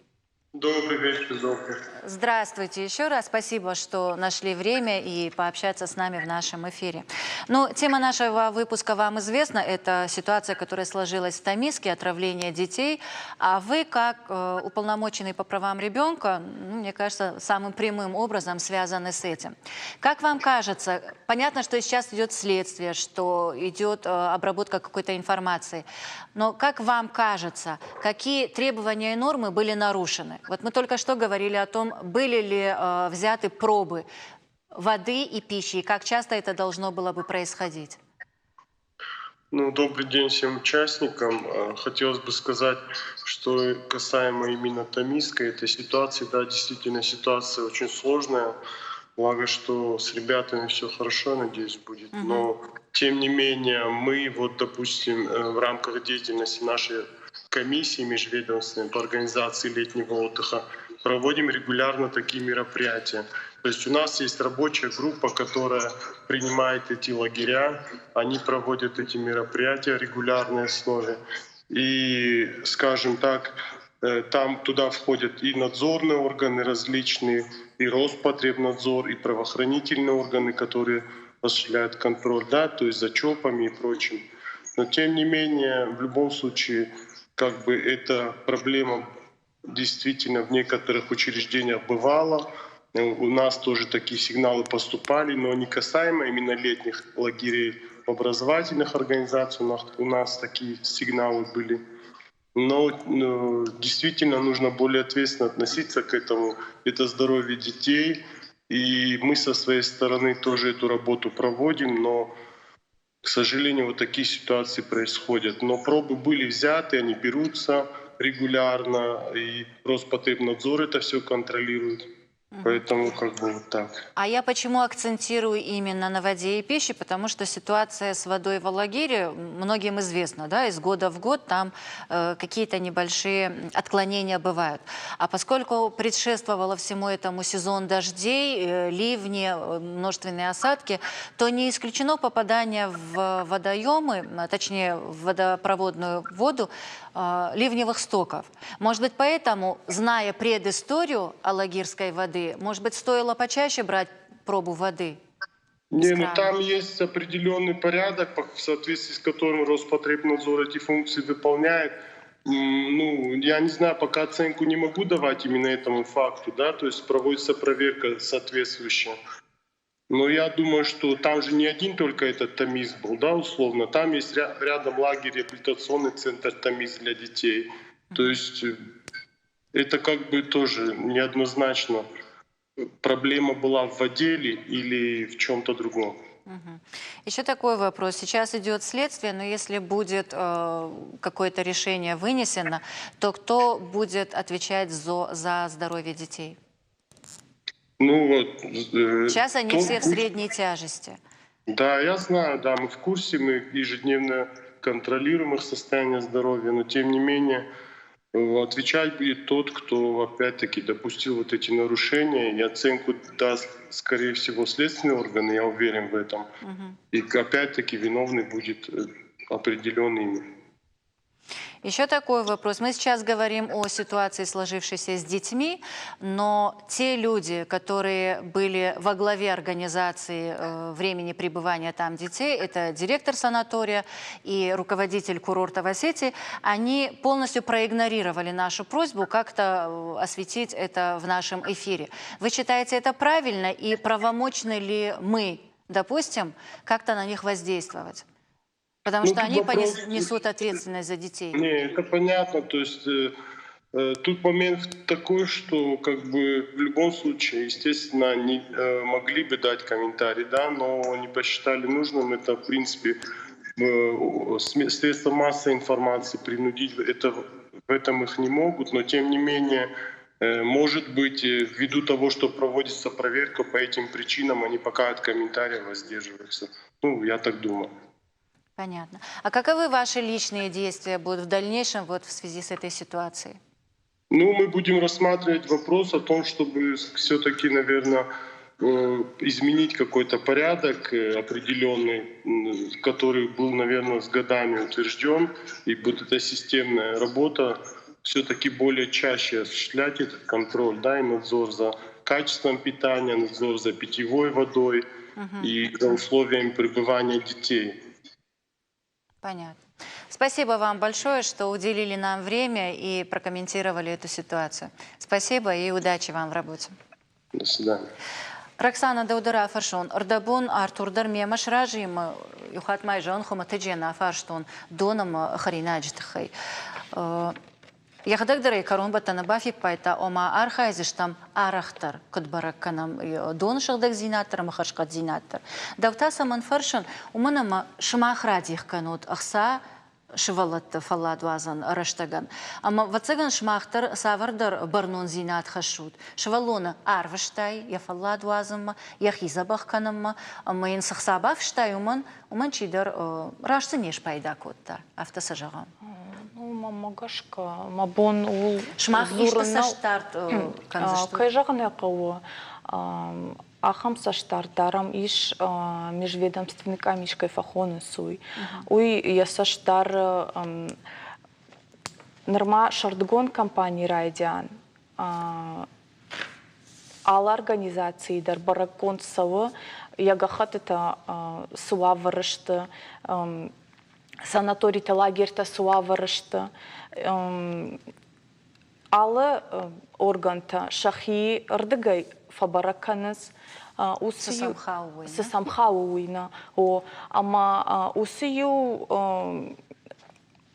Добрый вечер, добрый. Здравствуйте еще раз. Спасибо, что нашли время и пообщаться с нами в нашем эфире. Ну, тема нашего выпуска вам известна. Это ситуация, которая сложилась в Тамиске, отравление детей. А вы, как уполномоченный по правам ребенка, ну, мне кажется, самым прямым образом связаны с этим. Как вам кажется, понятно, что сейчас идет следствие, что идет обработка какой-то информации. Но как вам кажется, какие требования и нормы были нарушены? Вот мы только что говорили о том, были ли взяты пробы воды и пищи, и как часто это должно было бы происходить? Ну, добрый день всем участникам. Хотелось бы сказать, что касаемо именно Тамиской этой ситуации, да, действительно ситуация очень сложная. Благо, что с ребятами все хорошо, надеюсь, будет. Но, тем не менее, мы вот, допустим, в рамках деятельности нашей комиссии межведомственной по организации летнего отдыха проводим регулярно такие мероприятия. То есть у нас есть рабочая группа, которая принимает эти лагеря, они проводят эти мероприятия в регулярной основе. И, скажем так, там туда входят и надзорные органы различные, и Роспотребнадзор, и правоохранительные органы, которые осуществляют контроль, да, то есть за ЧОПами и прочим. Но тем не менее, в любом случае, как бы эта проблема действительно в некоторых учреждениях бывала. У нас тоже такие сигналы поступали, но не касаемо именно летних лагерей. образовательных организаций у нас такие сигналы были. Но действительно нужно более ответственно относиться к этому. Это здоровье детей. И мы со своей стороны тоже эту работу проводим, но, к сожалению, вот такие ситуации происходят. Но пробы были взяты, они берутся регулярно, и Роспотребнадзор это все контролирует. Поэтому как бы вот так. А я почему акцентирую именно на воде и пище? Потому что ситуация с водой в Алагире многим известна, да, из года в год там какие-то небольшие отклонения бывают. А поскольку предшествовало всему этому сезон дождей, ливни, множественные осадки, то не исключено попадание в водоемы, точнее в водопроводную воду, ливневых стоков. Может быть, поэтому, зная предысторию алагирской воды, может быть, стоило почаще брать пробу воды? Не, ну там есть определенный порядок, в соответствии с которым Роспотребнадзор эти функции выполняет. Ну, я не знаю, пока оценку не могу давать именно этому факту, да, то есть проводится проверка соответствующая. Но я думаю, что там же не один только этот Тамис был, да, условно. Там есть рядом лагерь, реабилитационный центр Тамис для детей. То есть это как бы тоже неоднозначно. Проблема была в воде или в чем-то другом. Угу. Еще такой вопрос. Сейчас идет следствие, но если будет какое-то решение вынесено, то кто будет отвечать за здоровье детей? Ну вот. Сейчас они все в средней тяжести. Да, я знаю, да, мы в курсе, мы ежедневно контролируем их состояние здоровья, но тем не менее отвечать будет тот, кто опять-таки допустил вот эти нарушения, и оценку даст, скорее всего, следственные органы, я уверен в этом. Угу. И опять-таки виновный будет определен ими. Еще такой вопрос. Мы сейчас говорим о ситуации, сложившейся с детьми, но те люди, которые были во главе организации времени пребывания там детей, это директор санатория и руководитель курорта в Осетии, они полностью проигнорировали нашу просьбу как-то осветить это в нашем эфире. Вы считаете это правильно и правомочны ли мы, допустим, как-то на них воздействовать? Потому что они несут ответственность за детей. Не, это понятно. То есть тут момент такой, что как бы в любом случае, естественно, они могли бы дать комментарий, да, но не посчитали нужным. Это, в принципе, средства массовой информации принудить это, в этом их не могут, но тем не менее, может быть, ввиду того, что проводится проверка по этим причинам, они пока от комментариев воздерживаются. Ну, я так думаю. Понятно. А каковы ваши личные действия будут в дальнейшем вот в связи с этой ситуацией? Ну, мы будем рассматривать вопрос о том, чтобы все-таки, наверное, изменить какой-то порядок определенный, который был, наверное, с годами утвержден, и вот эта системная работа все-таки более чаще осуществлять этот контроль, да, и надзор за качеством питания, надзор за питьевой водой и за условиями пребывания детей. Понятно. Спасибо вам большое, что уделили нам время и прокомментировали эту ситуацию. Спасибо и удачи вам в работе. До свидания. Роксана, дӕу дӕр афӕрсон. Ӕрдӕбон Артур дӕр мемӕ сразы ӕмӕ иу хатт ма зӕгъын хуымӕтӕджы нӕ афарстон дон ӕмӕ хӕринаджы тыххӕй. Йӕхӕдӕг дӕр ӕй кӕронбӕттӕны бафиппайдта, ома архайдзыстӕм арӕхдӕр, куыд бӕрӕг кӕнӕм доны сыгъдӕгдзинад дӕр ӕмӕ хӕрзхъӕддзинад дӕр. Дӕу та цӕмӕн фӕрсын, уымӕн ӕмӕ сымах радих кӕнут ӕхца сывӕллӕтты фӕлладуадзӕн рӕстӕгӕн. Ӕмӕ, ӕвӕццӕгӕн, сымах дӕр цавӕрдӕр бӕрнондзинад хӕссут. Сывӕллоны арвыстай йӕ фӕллад уадзынмӕ, йӕхи дзӕбӕх кӕнынмӕ, ӕмӕ йын цы хца бафыстай, уымӕн чидӕр раст дзы не спайда кодта, афтӕ цы зӕгъӕм. Ну, мӕнмӕ гӕсгӕ, мӕ бон у Сымах исты цӕстдард кӕндзыстут? Кӕй зӕгъын ӕй хъӕуы, ахӕм цӕстдард дарӕм ис межведомственный къамис кӕй фӕхонынц, уый. Уый йӕ цӕст дары нырма сӕрдыгон кампанийы райдиан алы организацийы дӕр бӕрӕггонд цӕуы, йӕ гӕххӕттытӕ цы уавӕры сты, санаторитӕ, лагертӕ цы уавӕры сты. Алы органтӕ сӕхи рдыгӕй фӕбӕрӕг кӕнынц. Уыцы цы сӕм хауы, уый нӕ. О, ӕмӕ уыцы иу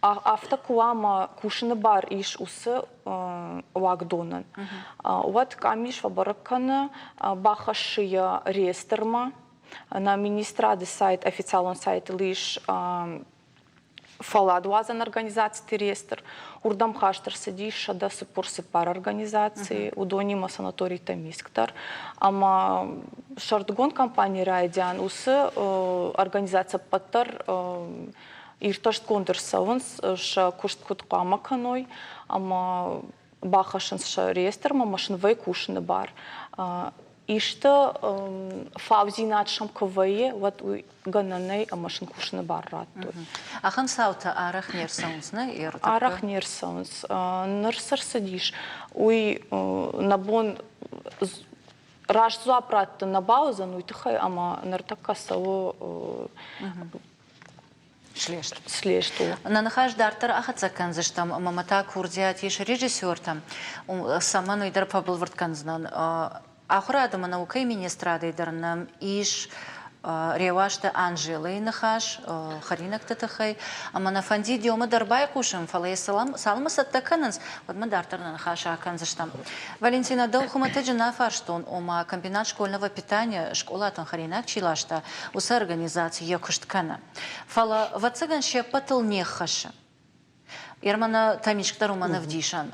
афтӕ куы уа ӕмӕ кусыны бар ис уыцы уагдонӕн, уӕд къамис фӕбӕрӕг кӕны, бахӕссы йӕ реестрмӕ. Нӕ министрады сайт, официалон сайтыл ис фӕлладуадзӕн организациты реестр. Уырдӕм хаст ӕрцыдис 144 организацийы, уыдонимӕ санаторитӕ Миск дӕр. Ӕмӕ сӕрдыгон кампанийы райдиан уыцы организаци ӕппӕт дӕр иртӕстгонд ӕрцӕуынц, сӕ куыст куыд хъуамӕ кӕной ӕмӕ бахӕссынц сӕ реестрмӕ ӕмӕ сын вӕййы кусыны бар. Исты фаудзинад сӕм куы вӕййы, уӕд уый гӕнӕн нӕй ӕмӕ сын кусыны бар радтой. Ахӕм цаутӕ арӕх не рцӕуынц, нӕ? Арӕх не рцӕуынц. Ныр цы рцыдис, уый нӕ бон раст дзуапп раттын нӕ бауыдзӕн, уый тыххӕй ӕмӕ ныртӕккӕ цӕуы слезт. Слезт у. Нӕ ныхас дарддӕр ахӕццӕ кӕндзыстӕм ӕмӕ мӕ та курдиат ис режиссертӕм, цӕмӕн уый дӕр фӕбӕлвырд кӕндзынӕн. Ахуырад ӕмӕ наукӕйы министрадӕй дӕр нӕм ис Реуазты Анжелӕйы ныхас хӕринӕгты тыххӕй, ӕмӕ нӕ фӕндид иумӕ дӕр байхъусын, фӕлӕ йӕ цалынмӕ цӕттӕ кӕнынц, уӕдмӕ дарддӕр нӕ ныхас акӕндзыстӕм. Валентина, дӕу хуымӕтӕджы нӕ фарстон, ома комбинат школьного питания скъолатӕн хӕринаг чи ласта, уыцы организаци йӕ куыст кӕны. Фӕлӕ, ӕвӕццӕгӕн, се ппӕтыл не ххӕссы. Ермана Тамискъ дӕр уымӕн ӕвдисӕн.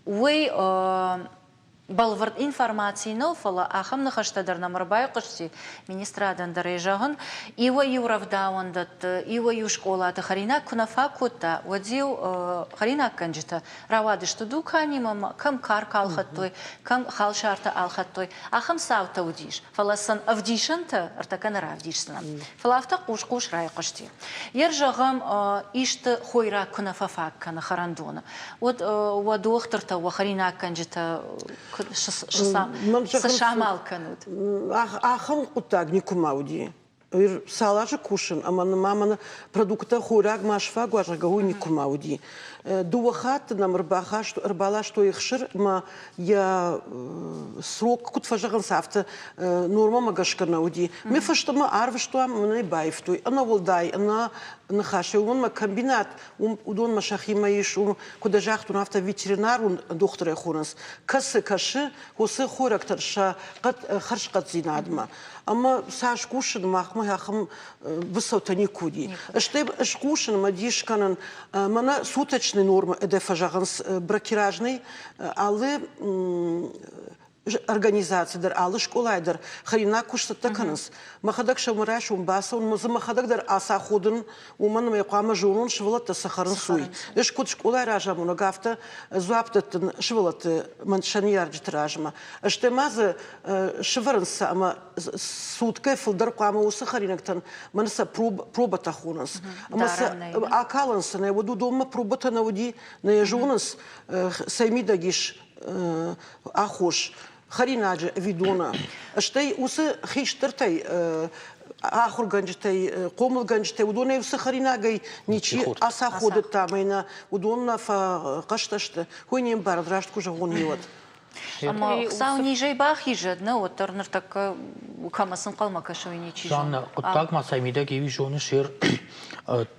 Уый бӕлвырд информаци нӕу, фӕлӕ ахӕм ныхӕстӕ дӕр нӕм ӕрбайхъуысти, министрадӕн дӕр ӕй зӕгъын, иуӕй-иу рӕвдауӕндӕтты, иуӕй-иу скъолаты хӕринаг куы нӕ фаг кодта, уӕд-иу хӕринаггӕнджытӕ рауадысты дуканимӕ, кӕм карк ӕлхӕдтой, кӕм халсартӕ ӕлхӕдтой. Ахӕм цаутӕ уыдис, фӕлӕ сын ӕвдисӕнтӕ ӕртӕккӕ нӕ равдисдзынӕн. Фӕлӕ афтӕ хъус-хъус райхъуысти. Йер, зӕгъӕм, исты хойраг куы нӕ фӕфаг кӕны хӕрӕндоны, уӕд уӕ дохтыртӕ, уӕ хӕринаггӕнджытӕ цы самал кӕнут? Ахӕм хъуыддаг никуыма уыди. Цал азы кусын ӕмӕ ма мӕнӕ продукттӕ хойраг ма сфаг уа, зӕгъгӕ, уый никуыма уыди. Дыууӕ хатты нӕм ӕрбаластой ӕхсыр ӕмӕ йӕ срок куыд фӕзӕгъынц, афтӕ нормӕмӕ гӕсгӕ нӕ уыди. Ме фӕстӕмӕ арвыстуам, мӕн ӕй баивтой. Ӕнӕ уӕлдай, ӕнӕ ныхасӕй. Уымӕн мӕ комбинат, уым уыдонмӕ сӕхимӕ ис, уым, куыд ӕз загътон, афтӕ ветеринарон дохтырӕй хонынц. Кӕсы, кӕсы, уыцы хойрӕгтӕн сӕ хӕрзхъӕддзинадмӕ. Ӕмӕ цас кусын, махмӕ ахӕм быцӕутӕ никуы уыди. Стӕй схъусын ӕмӕ дис кӕнын, мӕнӕ суточный нормы ӕдӕ фӕзӕгъынц бракеражный алы организаци дӕр, алы скъолайы дӕр хӕринаг куы сцӕттӕ кӕнынц, мӕхӕдӕг сӕумӕрайсом бацӕуын, дзы мӕхӕдӕг дӕр ацаходын, уымӕн ӕмӕ хъуамӕ зонон сывӕллӕттӕ цы хӕрынц, уый. Ӕз куыд скъолайы разамонӕг, афтӕ дзуапп дӕттын сывӕллӕтты мӕн сӕ ныййарджыты размӕ. Стӕй ма дзы сывӕрынц сӕ ӕмӕ суткӕ фылдӕр хъуамӕ уыцы хӕринӕгтӕн мӕн сӕ пробӕтӕ хонынц. Ӕмӕ сӕ акалынц нӕ, уӕд уыдонмӕ пробӕтӕ нӕ уыди, нӕ йӕ зонынц, цӕй мидӕг ис аххос хӕринаджы ӕви доны. Стӕй уыцы хистӕртӕй ахуыргӕнджытӕй, хъомылгӕнджытӕй уыдонӕй уыцы хӕринагӕй ничи ацаходыдта ӕмӕ нӕ уыдон нӕ фӕхъӕстӕ сты. Уый не мбарыд, раст куы зӕгъон, уӕд. Ӕмӕ Хуыцау низӕй бахизӕд, нӕ, уӕддӕр ныртӕккӕ кӕмӕ цы нхъӕлмӕ кӕсы, уый ничи зоны. Жанна, хъуыддаг ма цӕй мидӕг и, уый зоныс, ер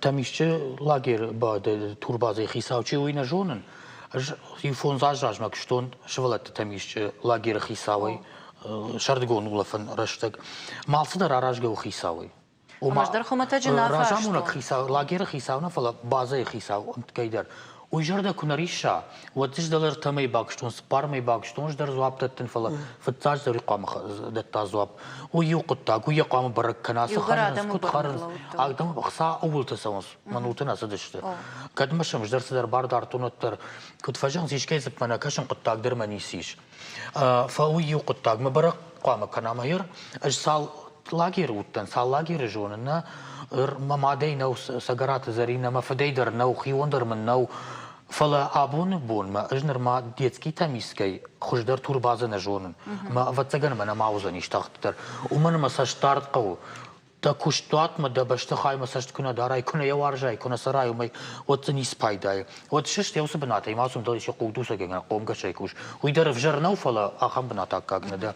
Тӕмисчы лагеры турбазӕйы хицау чи, уый нӕ зонын. Ӕз иу фондз азы размӕ куыстон сывӕллӕтты Тӕмисчы лагеры хицауӕй сӕрдыгон улӕфӕн рӕстӕг. Алцыдӕр аразгӕ у хицауӕй. Ома, дӕр хуымӕтӕджы нӕ разамонӕг хицау, лагеры хицау нӕ, фӕлӕ базӕйы хицау ӕмткӕй дӕр. Уый зӕрдӕ куы нӕ рисса, уӕд ӕз дӕлӕ ӕртӕ мӕй бакуыстон, цыппар мӕй бакуыстон, ӕз дӕр дзуапп дӕттын, фӕлӕ фыццаджыдӕр уый хъуамӕ дӕтта дзуапп. Уый иу хъуыддаг, уый йӕ хъуамӕ бӕрӕг кӕна, цы хӕрынц, куыд хӕрынц. Адӕм ӕхца ууылты цӕуынц, мӕн нӕ цыдысты. Кӕд мӕ сӕм ӕз дӕр цыдӕр бар дардтон, уӕддӕр, куыд фӕзӕгъынц, искӕй дзыпмӕ нӕ кӕсын, хъуыддаг дӕр мӕ ницы ис. Фӕлӕ уый иу хъуыддаг, мӕ бӕрӕг хъуамӕ кӕна мӕ ӕз цал лагеры уыдтӕн, цал лагеры зонын, нӕ, мӕ мадӕй нӕу Цӕгӕраты Зӕринӕ, мӕ фыдӕй дӕр нӕу, хион дӕр мын нӕу. Фӕлӕ абоны бонмӕ ӕз нырма детский тамискӕй хуыздӕр турбазӕ нӕ зонын. Ӕмӕ, ӕвӕццӕгӕн, мӕ нӕма уыдзӕнис тагъддӕр. Уымӕн ӕмӕ цӕстдард хъӕуы. Дӕ куыстуатмӕ, дӕ бӕстыхаймӕ цӕст куы нӕ дарай, куы нӕ йӕ уарзай, куы нӕ цӕрай, уымӕй, уӕд дзы ницы пайда и. Уӕд сыст йӕ уыцы бынатӕй, ма цум дӕлӕ хъугдуцӕгӕн хъомгӕсӕй кус. Уый дӕр ӕвзӕр нӕу, фӕлӕ ахӕм бынат аккаг нӕ дӕ.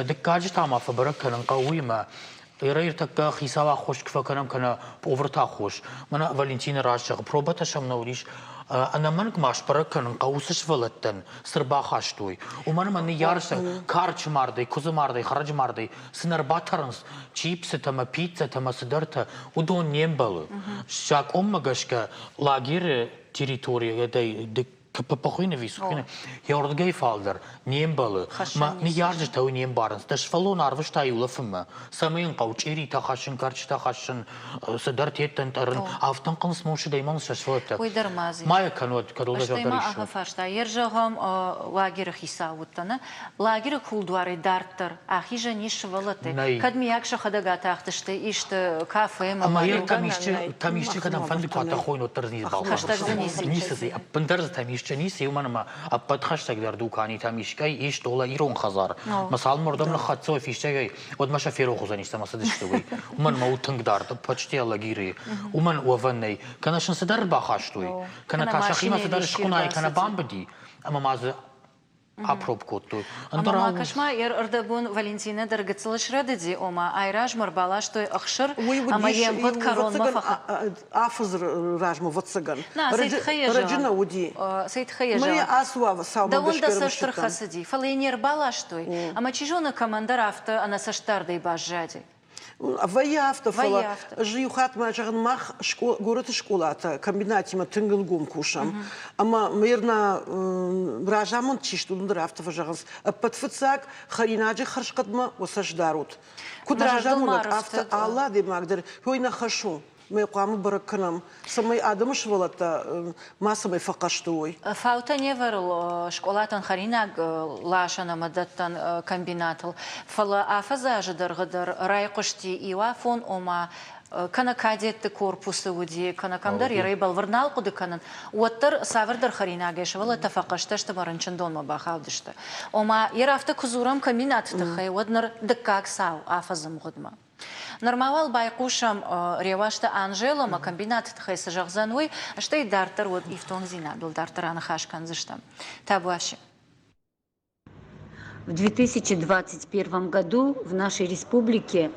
Дыккаджы та ма фӕбӕрӕг кӕнын хъӕуы уыимӕ, Ӕртӕккӕ хицау аххос куы фӕкӕнӕм кӕнӕ поварты аххос, мӕнӕ Валентина раст зӕгъы, пробӕтӕ сӕм нӕ уыдис, ӕнӕмӕнг ма сбӕрӕг кӕнын хъӕуы уыцы сывӕллӕттӕн, цы рбахастой. Уымӕн ӕмӕ ныййарджытӕ карчы мардӕй, куыдзы мардӕй, хӕрӕджы мардӕй цы нӕ рбатӕрынц, чипсытӕ ӕмӕ пиццӕтӕ ӕмӕ цыдӕртӕ, уыдон не мбӕлы. Закъонмӕ гӕсгӕ лагеры территорийӕ КПП-хуыйны Висухины йӕ уырдыгӕй фалдӕр не мбӕлы. Мӕ ныййарджытӕ уый не мбарынц. Дӕ сывӕллон арвыста улӕфынмӕ, цӕмӕй йын хъӕуы чъиритӕ хӕссын, кӕрчытӕ хӕссын, цыдӕр теттӕн тъӕрын. Афтӕ ӕнхъӕлц мусыдӕй мӕн сӕ сывӕллӕттӕ. Уый дӕр ма дзы Ма йӕ кӕнод, кӕд уыл дӕ Стӕй зӕрдӕ ма риссы. ахӕм фарста. Йе рзӕгъӕм лагеры хицау уыдтӕн. Лагеры кулдуарӕй дарддӕр ахизӕн ис сывӕллӕттӕй. Нӕй. Кӕд миййаг сӕхӕдӕг атахтысты исты кафемӕ. Ӕмӕ йӕ тӕмисчы кӕдӕм фӕнды куы атӕхой, уӕддӕр дзы ницы Хӕстӕг дзы ницы. Ницы дзы, ӕппындӕр дзы тӕмисчы ницы, уымӕн ӕмӕ ӕппӕт хӕстӕгдӕр дукани тӕмискӕй ис дола ирон хӕдзар. Мӕ цалынмӕ уырдӕм ныххӕццӕ уой фистӕгӕй, уӕдмӕ сӕ ферох уыдзӕнис ӕмӕ цыдысты уый. Уымӕн ӕмӕ у тынг дард, почти Алагиры. Уымӕн уӕвӕн нӕй. Кӕнӕ сын цыдӕр ӕрбахастой, кӕнӕ та сӕхимӕ цыдӕр скъуынайы кӕнӕ бамбыди, ӕмӕ ма дзы апроб кодтой. Ӕмӕ ма кӕс-ма, ӕрдӕбон Валентинӕ дӕр гыццыл срӕдыди, ома айразмӕ рбаластой ӕхсыр, ӕмӕ йе мгъуыд кӕронмӕ фӕхӕ... Афӕдзы размӕ, ӕвӕццӕгӕн. На, цӕй тыххӕй йӕ Раджы нӕ уыди. Цӕй тыххӕй йӕ зӕгъын? Ацы цаумӕ Дӕуӕн дӕ цӕст ӕрхӕцыди, фӕлӕ йӕ не рбаластой, ӕмӕ чи зоны, кӕмӕндӕр афтӕ ӕнӕцӕстдардӕй баззади. Вӕййы афтӕ, фӕлӕ ӕз иу хатт ма зӕгъын, мах горӕты скъолатӕ комбинатимӕ тынг ӕнгом кусӕм. Ӕмӕ мӕ разамынд чи сты, уыдон дӕр афтӕ фӕзӕгъынц, ӕппӕт фыццаг хӕринаджы хӕрзхъӕдмӕ уӕ цӕст дарут. Куыд разамонӕг, афтӕ алы адӕймаг дӕр ой нӕ хӕс у, мӕ хъуамӕ бӕрӕг кӕнӕм, цӕмӕй адӕмы сывӕллӕттӕ мацӕмӕй фӕхъӕсты уой. Фаутӕ не вӕрыл скъолатӕн хӕринаг ласӕн ӕмӕ дӕттӕн комбинатыл, фӕлӕ афӕдзы азы дӕргъы дӕр райхъуысти иу афон, ома кӕнӕ кадетты корпусы уыди, кӕнӕ кӕмдӕр ерӕй бӕлвырд нал хъуыды кӕнын, уӕддӕр цавӕрдӕр хӕринагӕй сывӕллӕттӕ фӕхъӕстӕ сты ӕмӕ рынчындонмӕ бахаудысты. Ома, ер афтӕ куы дзурӕм комбинаты тыххӕй, уӕд ныр дыккаг цау афӕдзы мгъуыдмӕ. Нырма уал байхъусӕм Реуазты Анжелӕмӕ, комбинаты тыххӕй цы зӕгъдзӕн, уый, стӕй дарддӕр уӕд ифтонгдзинадыл дарддӕр аныхас кӕндзыстӕм. Табуафси. В 2021 году в нашей республике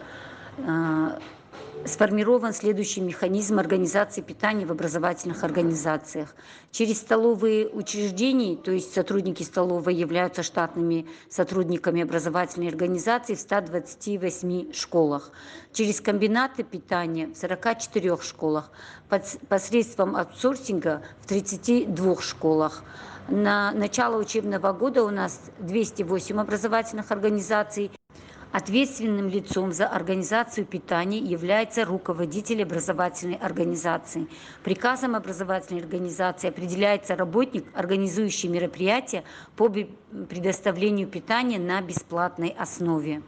сформирован следующий механизм организации питания в образовательных организациях. Через столовые учреждения, то есть сотрудники столовой являются штатными сотрудниками образовательной организации в 128 школах. Через комбинаты питания в 44 школах, посредством аутсорсинга в 32 школах. На начало учебного года у нас 208 образовательных организаций. Ответственным лицом за организацию питания является руководитель образовательной организации. Приказом образовательной организации определяется работник, организующий мероприятие по предоставлению питания на бесплатной основе.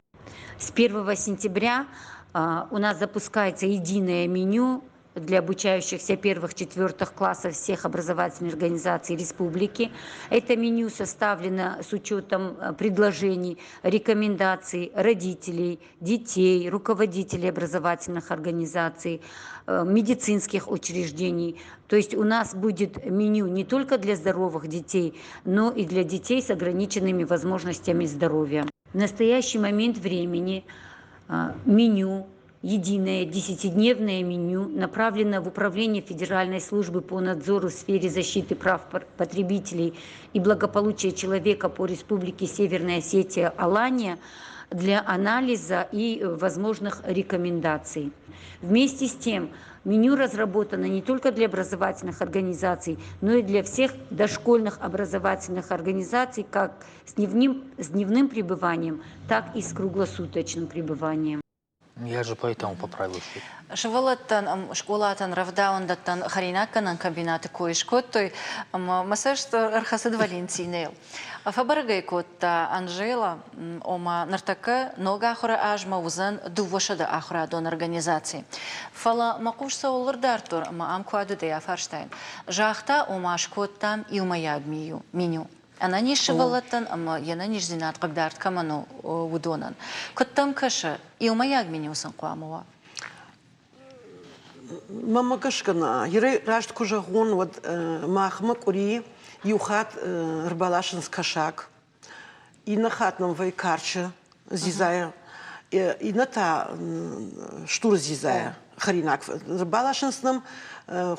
С 1 сентября у нас запускается единое меню для обучающихся первых-четвертых классов всех образовательных организаций республики. Это меню составлено с учетом предложений, рекомендаций родителей, детей, руководителей образовательных организаций, медицинских учреждений. То есть у нас будет меню не только для здоровых детей, но и для детей с ограниченными возможностями здоровья. В настоящий момент времени меню Единое десятидневное меню направлено в Управление Федеральной службы по надзору в сфере защиты прав потребителей и благополучия человека по Республике Северная Осетия Алания для анализа и возможных рекомендаций. Вместе с тем, меню разработано не только для образовательных организаций, но и для всех дошкольных образовательных организаций как с дневным, с дневным пребыванием, так и с круглосуточным пребыванием. Я же поэтому поправился. Сывӕллӕттӕн скъолатӕн рӕвдауӕндӕттӕн хӕринаггӕнӕн комбинаты кой скодтой, ӕмӕ мӕ цӕст ӕрхӕцыд Валентинӕйыл. Фӕбӕрӕг ӕй кодта Анжела, ома ныртӕккӕ ног ахуыры азмӕ уыдзӕн 200 ахуырадон организаци. Фӕлӕ мӕ хъус цӕуыл ӕрдардтон ӕмӕ ам куы адыдӕй афарстаин. Загъта, ома скодтам иумӕйаг меню. Ӕнӕниз сывӕллӕттӕн ӕмӕ йе нӕниздзинад хъыгдард кӕмӕн у, уыдонӕн. Куыд дӕм кӕсы, иумӕйаг меню сын хъуамӕ уа? Мӕнмӕ гӕсгӕ нӕ. Раст куы зӕгъон, уӕд махмӕ къуыри иу хатт ӕрбаласынц кӕсаг, иннӕ хатт нӕм вӕййы карчы дзидзайӕ, иннӕ та стуры дзидзайӕ хӕринаг. Ӕрбаласынц нӕм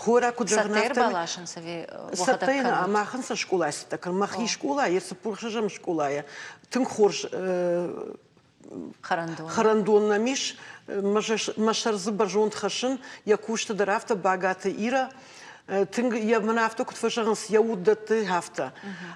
хойраг куыд зӕгъын, Цӕттӕ ӕрбаласынц ӕви Цӕттӕ нӕ, махӕн сӕ скъолайы цӕттӕ кӕнын. Мӕхи скъолайы, 46-ӕм скъолайы тынг хорз хӕрӕндон нӕм ис. Мӕ сӕр дзы бӕрзонд хӕссын, йӕ кусты дӕр афтӕ Багаты Ира. Тынг йӕ мын афтӕ куыд фӕзӕгъынц, йӕ уд дӕтты афтӕ.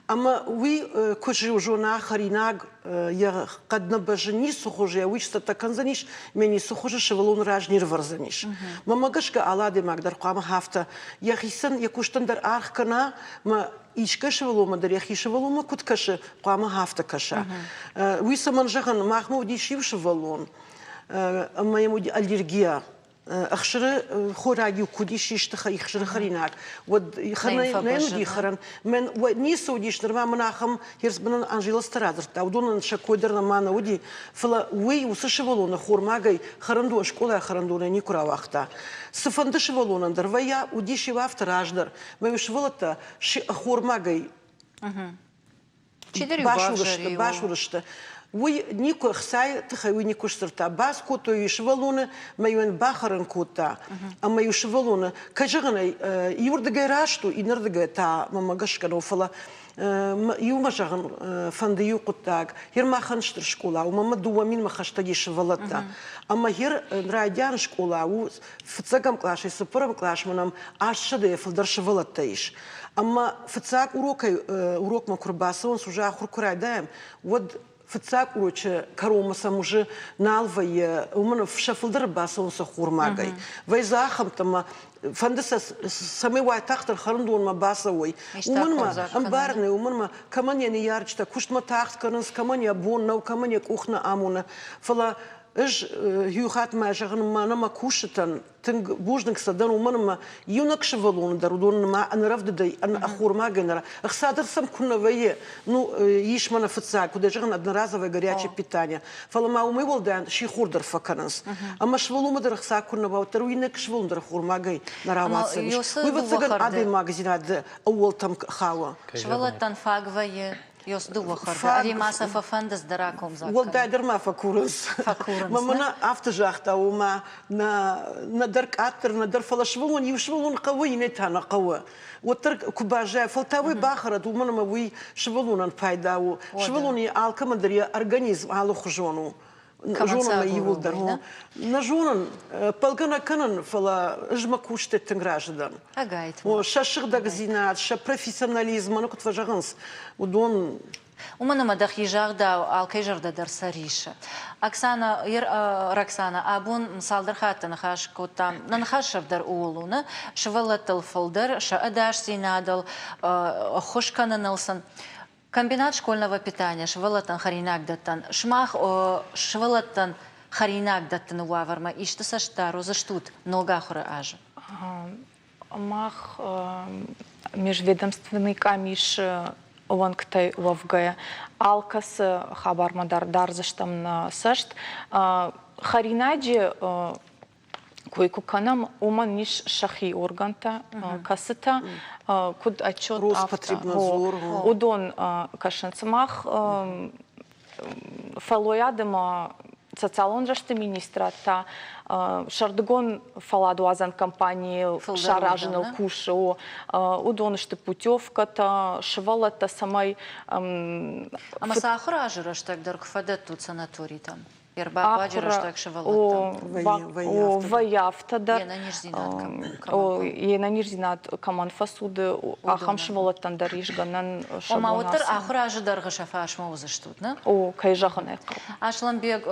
Ӕмӕ уый куы зона хӕринаг, йӕ хъӕд нӕ бӕззы ницы хуызы, уый сцӕттӕ кӕндзӕнис, мӕ ницы хуызы сывӕллоны раз не рвӕрдзӕнис. Мӕнмӕ гӕсгӕ алы адӕймаг дӕр хъуамӕ афтӕ йӕхицӕн йӕ куыстӕн дӕр аргъ кӕна, мӕ искӕй сывӕллонмӕ дӕр йӕхи сывӕллонмӕ куыд кӕсы, хъуамӕ афтӕ кӕса. Уый цӕмӕн зӕгъын, махмӕ уыдис иу сывӕллон, ӕмӕ йӕм уыди аллергия. Ӕхсыры хойраг-иу куыд ис исты ӕхсыры хӕринаг, уӕд нӕ уыди хӕрӕн. Мӕн ницы уыдис, нырма мын ахӕм херцбынӕн Анжелосты радзырдта, уыдонӕн сӕ кой дӕр нӕма нӕ уыди, фӕлӕ уый уыцы сывӕллоны хормагӕй хӕрӕндон, скъолайы хӕрӕндонӕй никуы рауагъта. Цыфӕнды сывӕллонӕн дӕр вӕййа, уыдис-иу афтӕ раздӕр, Мӕ сывӕллӕттӕ ӕххормагӕй басур сты. Уый никуы ӕхцайы тыххӕй уый никуы сдзырдта. Бас кодтой сывӕллоны, мӕ иуӕн бахӕрын кодта. Ӕмӕ иу сывӕллоны, кӕй зӕгъын ӕй, иуырдыгӕй раст у, иннӕрдыгӕй та мӕнмӕ гӕсгӕ нӕу, фӕлӕ иумӕ зӕгъын фӕнды иу хъуыддаг. Гьер махӕн стыр скъола у, мӕнмӕ 2000-мӕ хӕстӕг ис сывӕллӕттӕ. Ӕмӕ гьер райдиан скъола у фыццӕгӕм къласӕй цыппӕрӕм къласмӕ нӕм 800-ӕй фылдӕр сывӕллӕттӕ ис. Ӕмӕ фыццаг урокӕй урокмӕ куы рбацӕуынц, уже ахуыр куы райдайӕм, уӕд фыццаг урочы кӕронмӕ сӕм уже нал вӕййы, уымӕн сӕ фылдӕр бацӕуынц ӕххормагӕй. Вӕййы дзы ахӕмтӕ ӕмӕ фӕнды сӕ, цӕмӕй уайтагъддӕр хӕрындонмӕ бацӕуой. Уымӕн ма ӕмбарын ӕй, уымӕн ма кӕмӕн йӕ ныййарджытӕ куыстмӕ тагъд кӕнынц, кӕмӕн йӕ бон нӕу, кӕмӕн йӕ къух нӕ амоны. Фӕлӕ ӕз иу хатт мӕ зӕгъын, мӕнӕ мӕ кусджытӕн тынг бузныг сӕ дӕн, уымӕн ӕмӕ иунӕг сывӕллоны дӕр уыдон нымӕ ӕнӕрӕвдыдӕй, ӕххормагӕй нӕ ӕхца дӕр сӕм куы нӕ вӕййы, ну, ис мӕнӕ фыццаг, куыд зӕгъын, одноразовое горячее питание, фӕлӕ ма уымӕй уӕлдай сихор дӕр фӕкӕнынц. Ӕмӕ сывӕллонмӕ дӕр ӕхца куы нӕ уа, уӕддӕр уый иннӕ сывӕллон дӕр ӕххормагӕй нӕ рауадздзӕнис. Уый, ӕвӕццӕгӕн, адӕймагдзинады ӕууӕлтӕм хауы. Сывӕллӕттӕн фаг вӕййы Ёс дыууӕ хӕрды, ӕви ма сӕ фӕфӕндыц дӕр акомдзаг кӕнын? Уӕлдайдӕр ма фӕкурынц. Фӕкурынц, Мӕ мӕнӕ афтӕ загъта, ома нӕ нӕдӕр къаддӕр, нӕдӕр, фӕлӕ сывӕллон иу сывӕллон хъӕуы, иннӕ та нӕ хъӕуы. Уӕддӕр куы баззайа, фӕлтау уый бахӕрӕд, уымӕн ӕмӕ уый сывӕллонӕн пайда у. Сывӕллон алкӕмӕн дӕр йӕ организм алыхуызон у. Зонын мӕ иууылдӕр. Нӕ зонын, ӕппӕлгӕ нӕ кӕнын, фӕлӕ ӕз мӕ кусты тынг разы дӕн. Сӕ сыгъдӕгдзинад, сӕ профессионализм, мӕнӕ куыд фӕзӕгъынц, уыдон Уымӕн ӕмӕ дӕхи загъдау, алкӕй зӕрдӕ дӕр сӕ рисы. Оксана, Роксана, абон цалдӕр хатты ныхас кодтам, нӕ ныхас сӕрдӕр ууыл у, нӕ сывӕллӕттыл фылдӕр, сӕ ӕдасдзинадыл, ӕххуыс кӕныныл сын. Комбинат школьного питания сывӕллӕттӕн хӕринаг дӕттӕн. Сымах сывӕллӕттӕн хӕринаг дӕттыны уавӕрмӕ исты цӕст дарудзыстут ног ахуыры азы? Мах межведомственный къамисы уӕнгтӕй уӕвгӕйӕ алкӕцы хабармӕ дӕр дардзыстӕм нӕ цӕст. Хӕринаджы кой куы кӕнӕм, уымӕн ис сӕхи органтӕ, кӕцытӕ куыд отчет Роспотребнадзор. Уыдон кӕсынц. Мах фӕллойад ӕмӕ социалон рӕзты министрад та сӕрдыгон фӕлладуадзӕн компанийыл саразыныл кусы. Уыдон сты путевкӕтӕ, сывӕллӕттӕ цӕмӕй Ӕмӕ сӕ ахуыр азы рӕстӕг дӕр куы фӕдӕттут санаторитӕм? Ӕрбахъуаджы рӕстӕг сывӕллӕттӕм. Вӕййы афтӕ дӕр. Йе нӕниздзинад кӕмӕн фӕцуды, ахӕм сывӕллӕттӕн дӕр ис гӕнӕн сӕ Ома, уӕддӕр ахуыр азы дӕргъы сӕ фарсмӕ уыдзыстут, нӕ? О, кӕй зӕгъын ӕй хъӕуы. Аслӕнбег,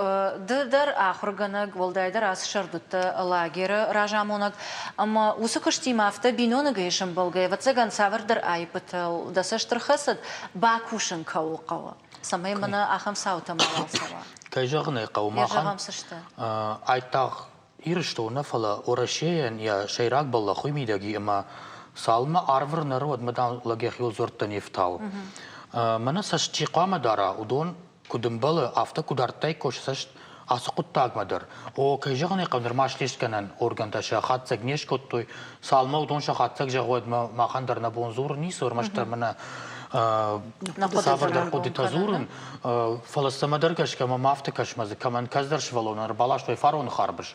ды дӕр ахуыргӕнӕг, уӕлдайдӕр ацы сӕрдуттӕ лагеры разамонӕг, ӕмӕ уыцы куыстимӕ афтӕ биноныгӕй сӕмбӕлгӕ, ӕвӕццӕгӕн, цавӕрдӕр аиппытыл дӕ цӕст ӕрхӕцыд, бакусын кӕуыл хъӕуы? цӕмӕй мӕнӕ ахӕм цаутӕ мауал цӕуа. Кӕй зӕгъын ӕй хъӕуы, махӕн айдагъ Ирыстон нӕ, фӕлӕ Уӕрӕсейӕн йӕ сӕйраг бӕллӕх уый мидӕг и, ӕмӕ цалынмӕ арв ӕрнӕры, уӕдмӕ дам лӕг йӕхиуыл дзуӕрттӕ не фтауы. Мӕнӕ цӕст чи хъуамӕ дара, уыдон куыд ӕмбӕлы, афтӕ куы дардтаиккой сӕ цӕст, ацы хъуыддагмӕ дӕр. О, кӕй зӕгъын ӕй хъӕуы, нырма слестгӕнӕн органтӕ сӕ хатдзӕг не скодтой. Цалынмӕ уыдон сӕ хатдзӕг зӕгъой, уӕдмӕ махӕн дӕр нӕ бон дзурын ницы, ӕрмӕстдӕр мӕнӕ цавӕрдӕр хъуыдытӕ дзурын. Фӕлӕ цӕмӕдӕр гӕсгӕ мӕм афтӕ кӕсмӕ дзы кӕмӕн кӕцыдӕр сывӕллонӕн ӕрбаластой фароны харбыз.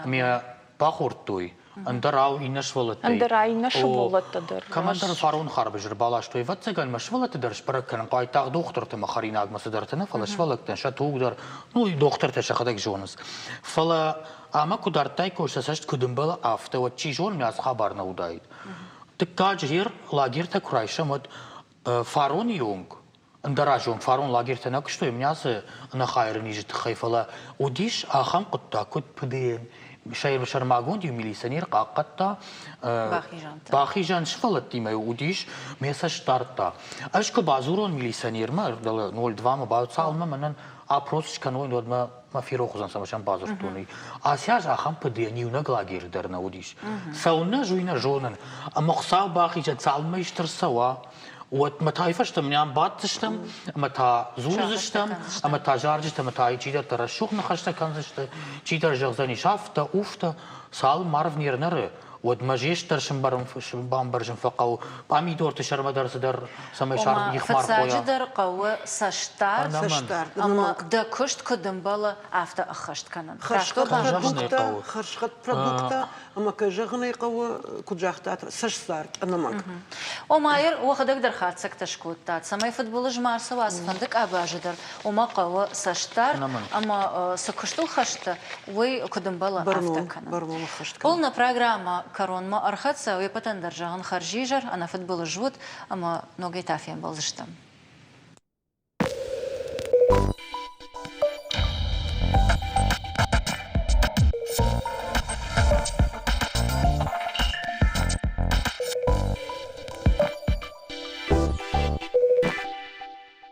Ӕмӕ бахордтой, ӕндӕрау иннӕ сывӕллӕттӕй. Ӕндӕра иннӕ сывӕллӕттӕ дӕр. Кӕмӕндӕр фарон харбыз ӕрбаластой. Ӕвӕццӕгӕн мӕ сывӕллӕтты дӕр сбӕрӕг кӕнын хъуайд дохтырты мӕ хӕринагмӕ цыдӕртӕ нӕ, фӕлӕ сывӕллӕттӕн сӕ туг дӕр, ну, дохтыртӕ сӕхӕдӕг зонынц. Фӕлӕ ӕмӕ куы дардтаиккой сӕ цӕст куыд ӕмбӕлы, афтӕ, уӕд чи зоны, мӕ ацы хабар нӕ уыдаид. Дыккаджы ер лагертӕ куы райсӕм, уӕд фароны онг ӕндӕразон фарон лагертӕ нӕ куыстой мӕ ацы ӕнӕхайыры низы тыххӕй, фӕлӕ уыдис ахӕм хъуыддаг, куыд ПДН. Сӕрмагонд иу милиционер хъахъхъӕдта бахизӕн сывӕллӕттимӕ уыдис, мӕ цӕст дардта. Ӕз куы бадзурон милиционермӕ, 02-мӕ, цалынмӕ мӕнӕн опрос скӕной, уӕдмӕ мӕ ферох уыдзӕн, цӕмӕй сӕм бадзырдтон, уый. Ацы аз ахӕм ПДН иунӕг лагеры дӕр нӕ уыдис. Цӕуылнӕ ӕз уый нӕ зонын. Ӕмӕ Хуыцау бахизӕд, цалынмӕ исты рцӕуа, уӕдмӕ та фӕстӕмӕ нӕм баддзыстӕм ӕмӕ та дзурдзыстӕм, ӕмӕ та зарджытӕ ӕмӕ та чидӕртӕ рӕсугъд ныхӕстӕ кӕндзысты, чидӕр зӕгъдзӕнис афтӕ, уфтӕ, цалынмӕ арв не рнӕры, уӕдмӕ зест дӕр бамбӕрзын фӕхъӕуы, пъамидорты сӕрмӕ дӕр цыдӕр, цӕмӕй сӕр их ма рхойа. Фыццаджыдӕр хъӕуы цӕстдард ӕмӕ дӕ куыст куыд ӕмбӕлы, афтӕ ӕххӕст кӕнын. Хӕрзхъӕд продукттӕ ӕмӕ кӕй зӕгъын ӕй хъӕуы, куыд загътат, цӕстдард ӕнӕмӕнг. Ома, уӕхӕдӕг дӕр хатдзӕгтӕ скодтат, цӕмӕй фыдбылыз ма ӕрцӕуа цыфӕнды къабазы дӕр, уымӕ хъӕуы цӕстдард ӕмӕ цы куыстыл хӕсты, уый куыд ӕмбӕлы, афтӕ кӕнын. Бӕрнон ӕххӕст кӕнын. Нӕ программӕ кӕронмӕ ӕрхӕццӕ, уе ппӕтӕн дӕр зӕгъын хӕрзизӕр, ӕнӕфыдбылыз ут ӕмӕ ногӕй та фембӕлдзыстӕм.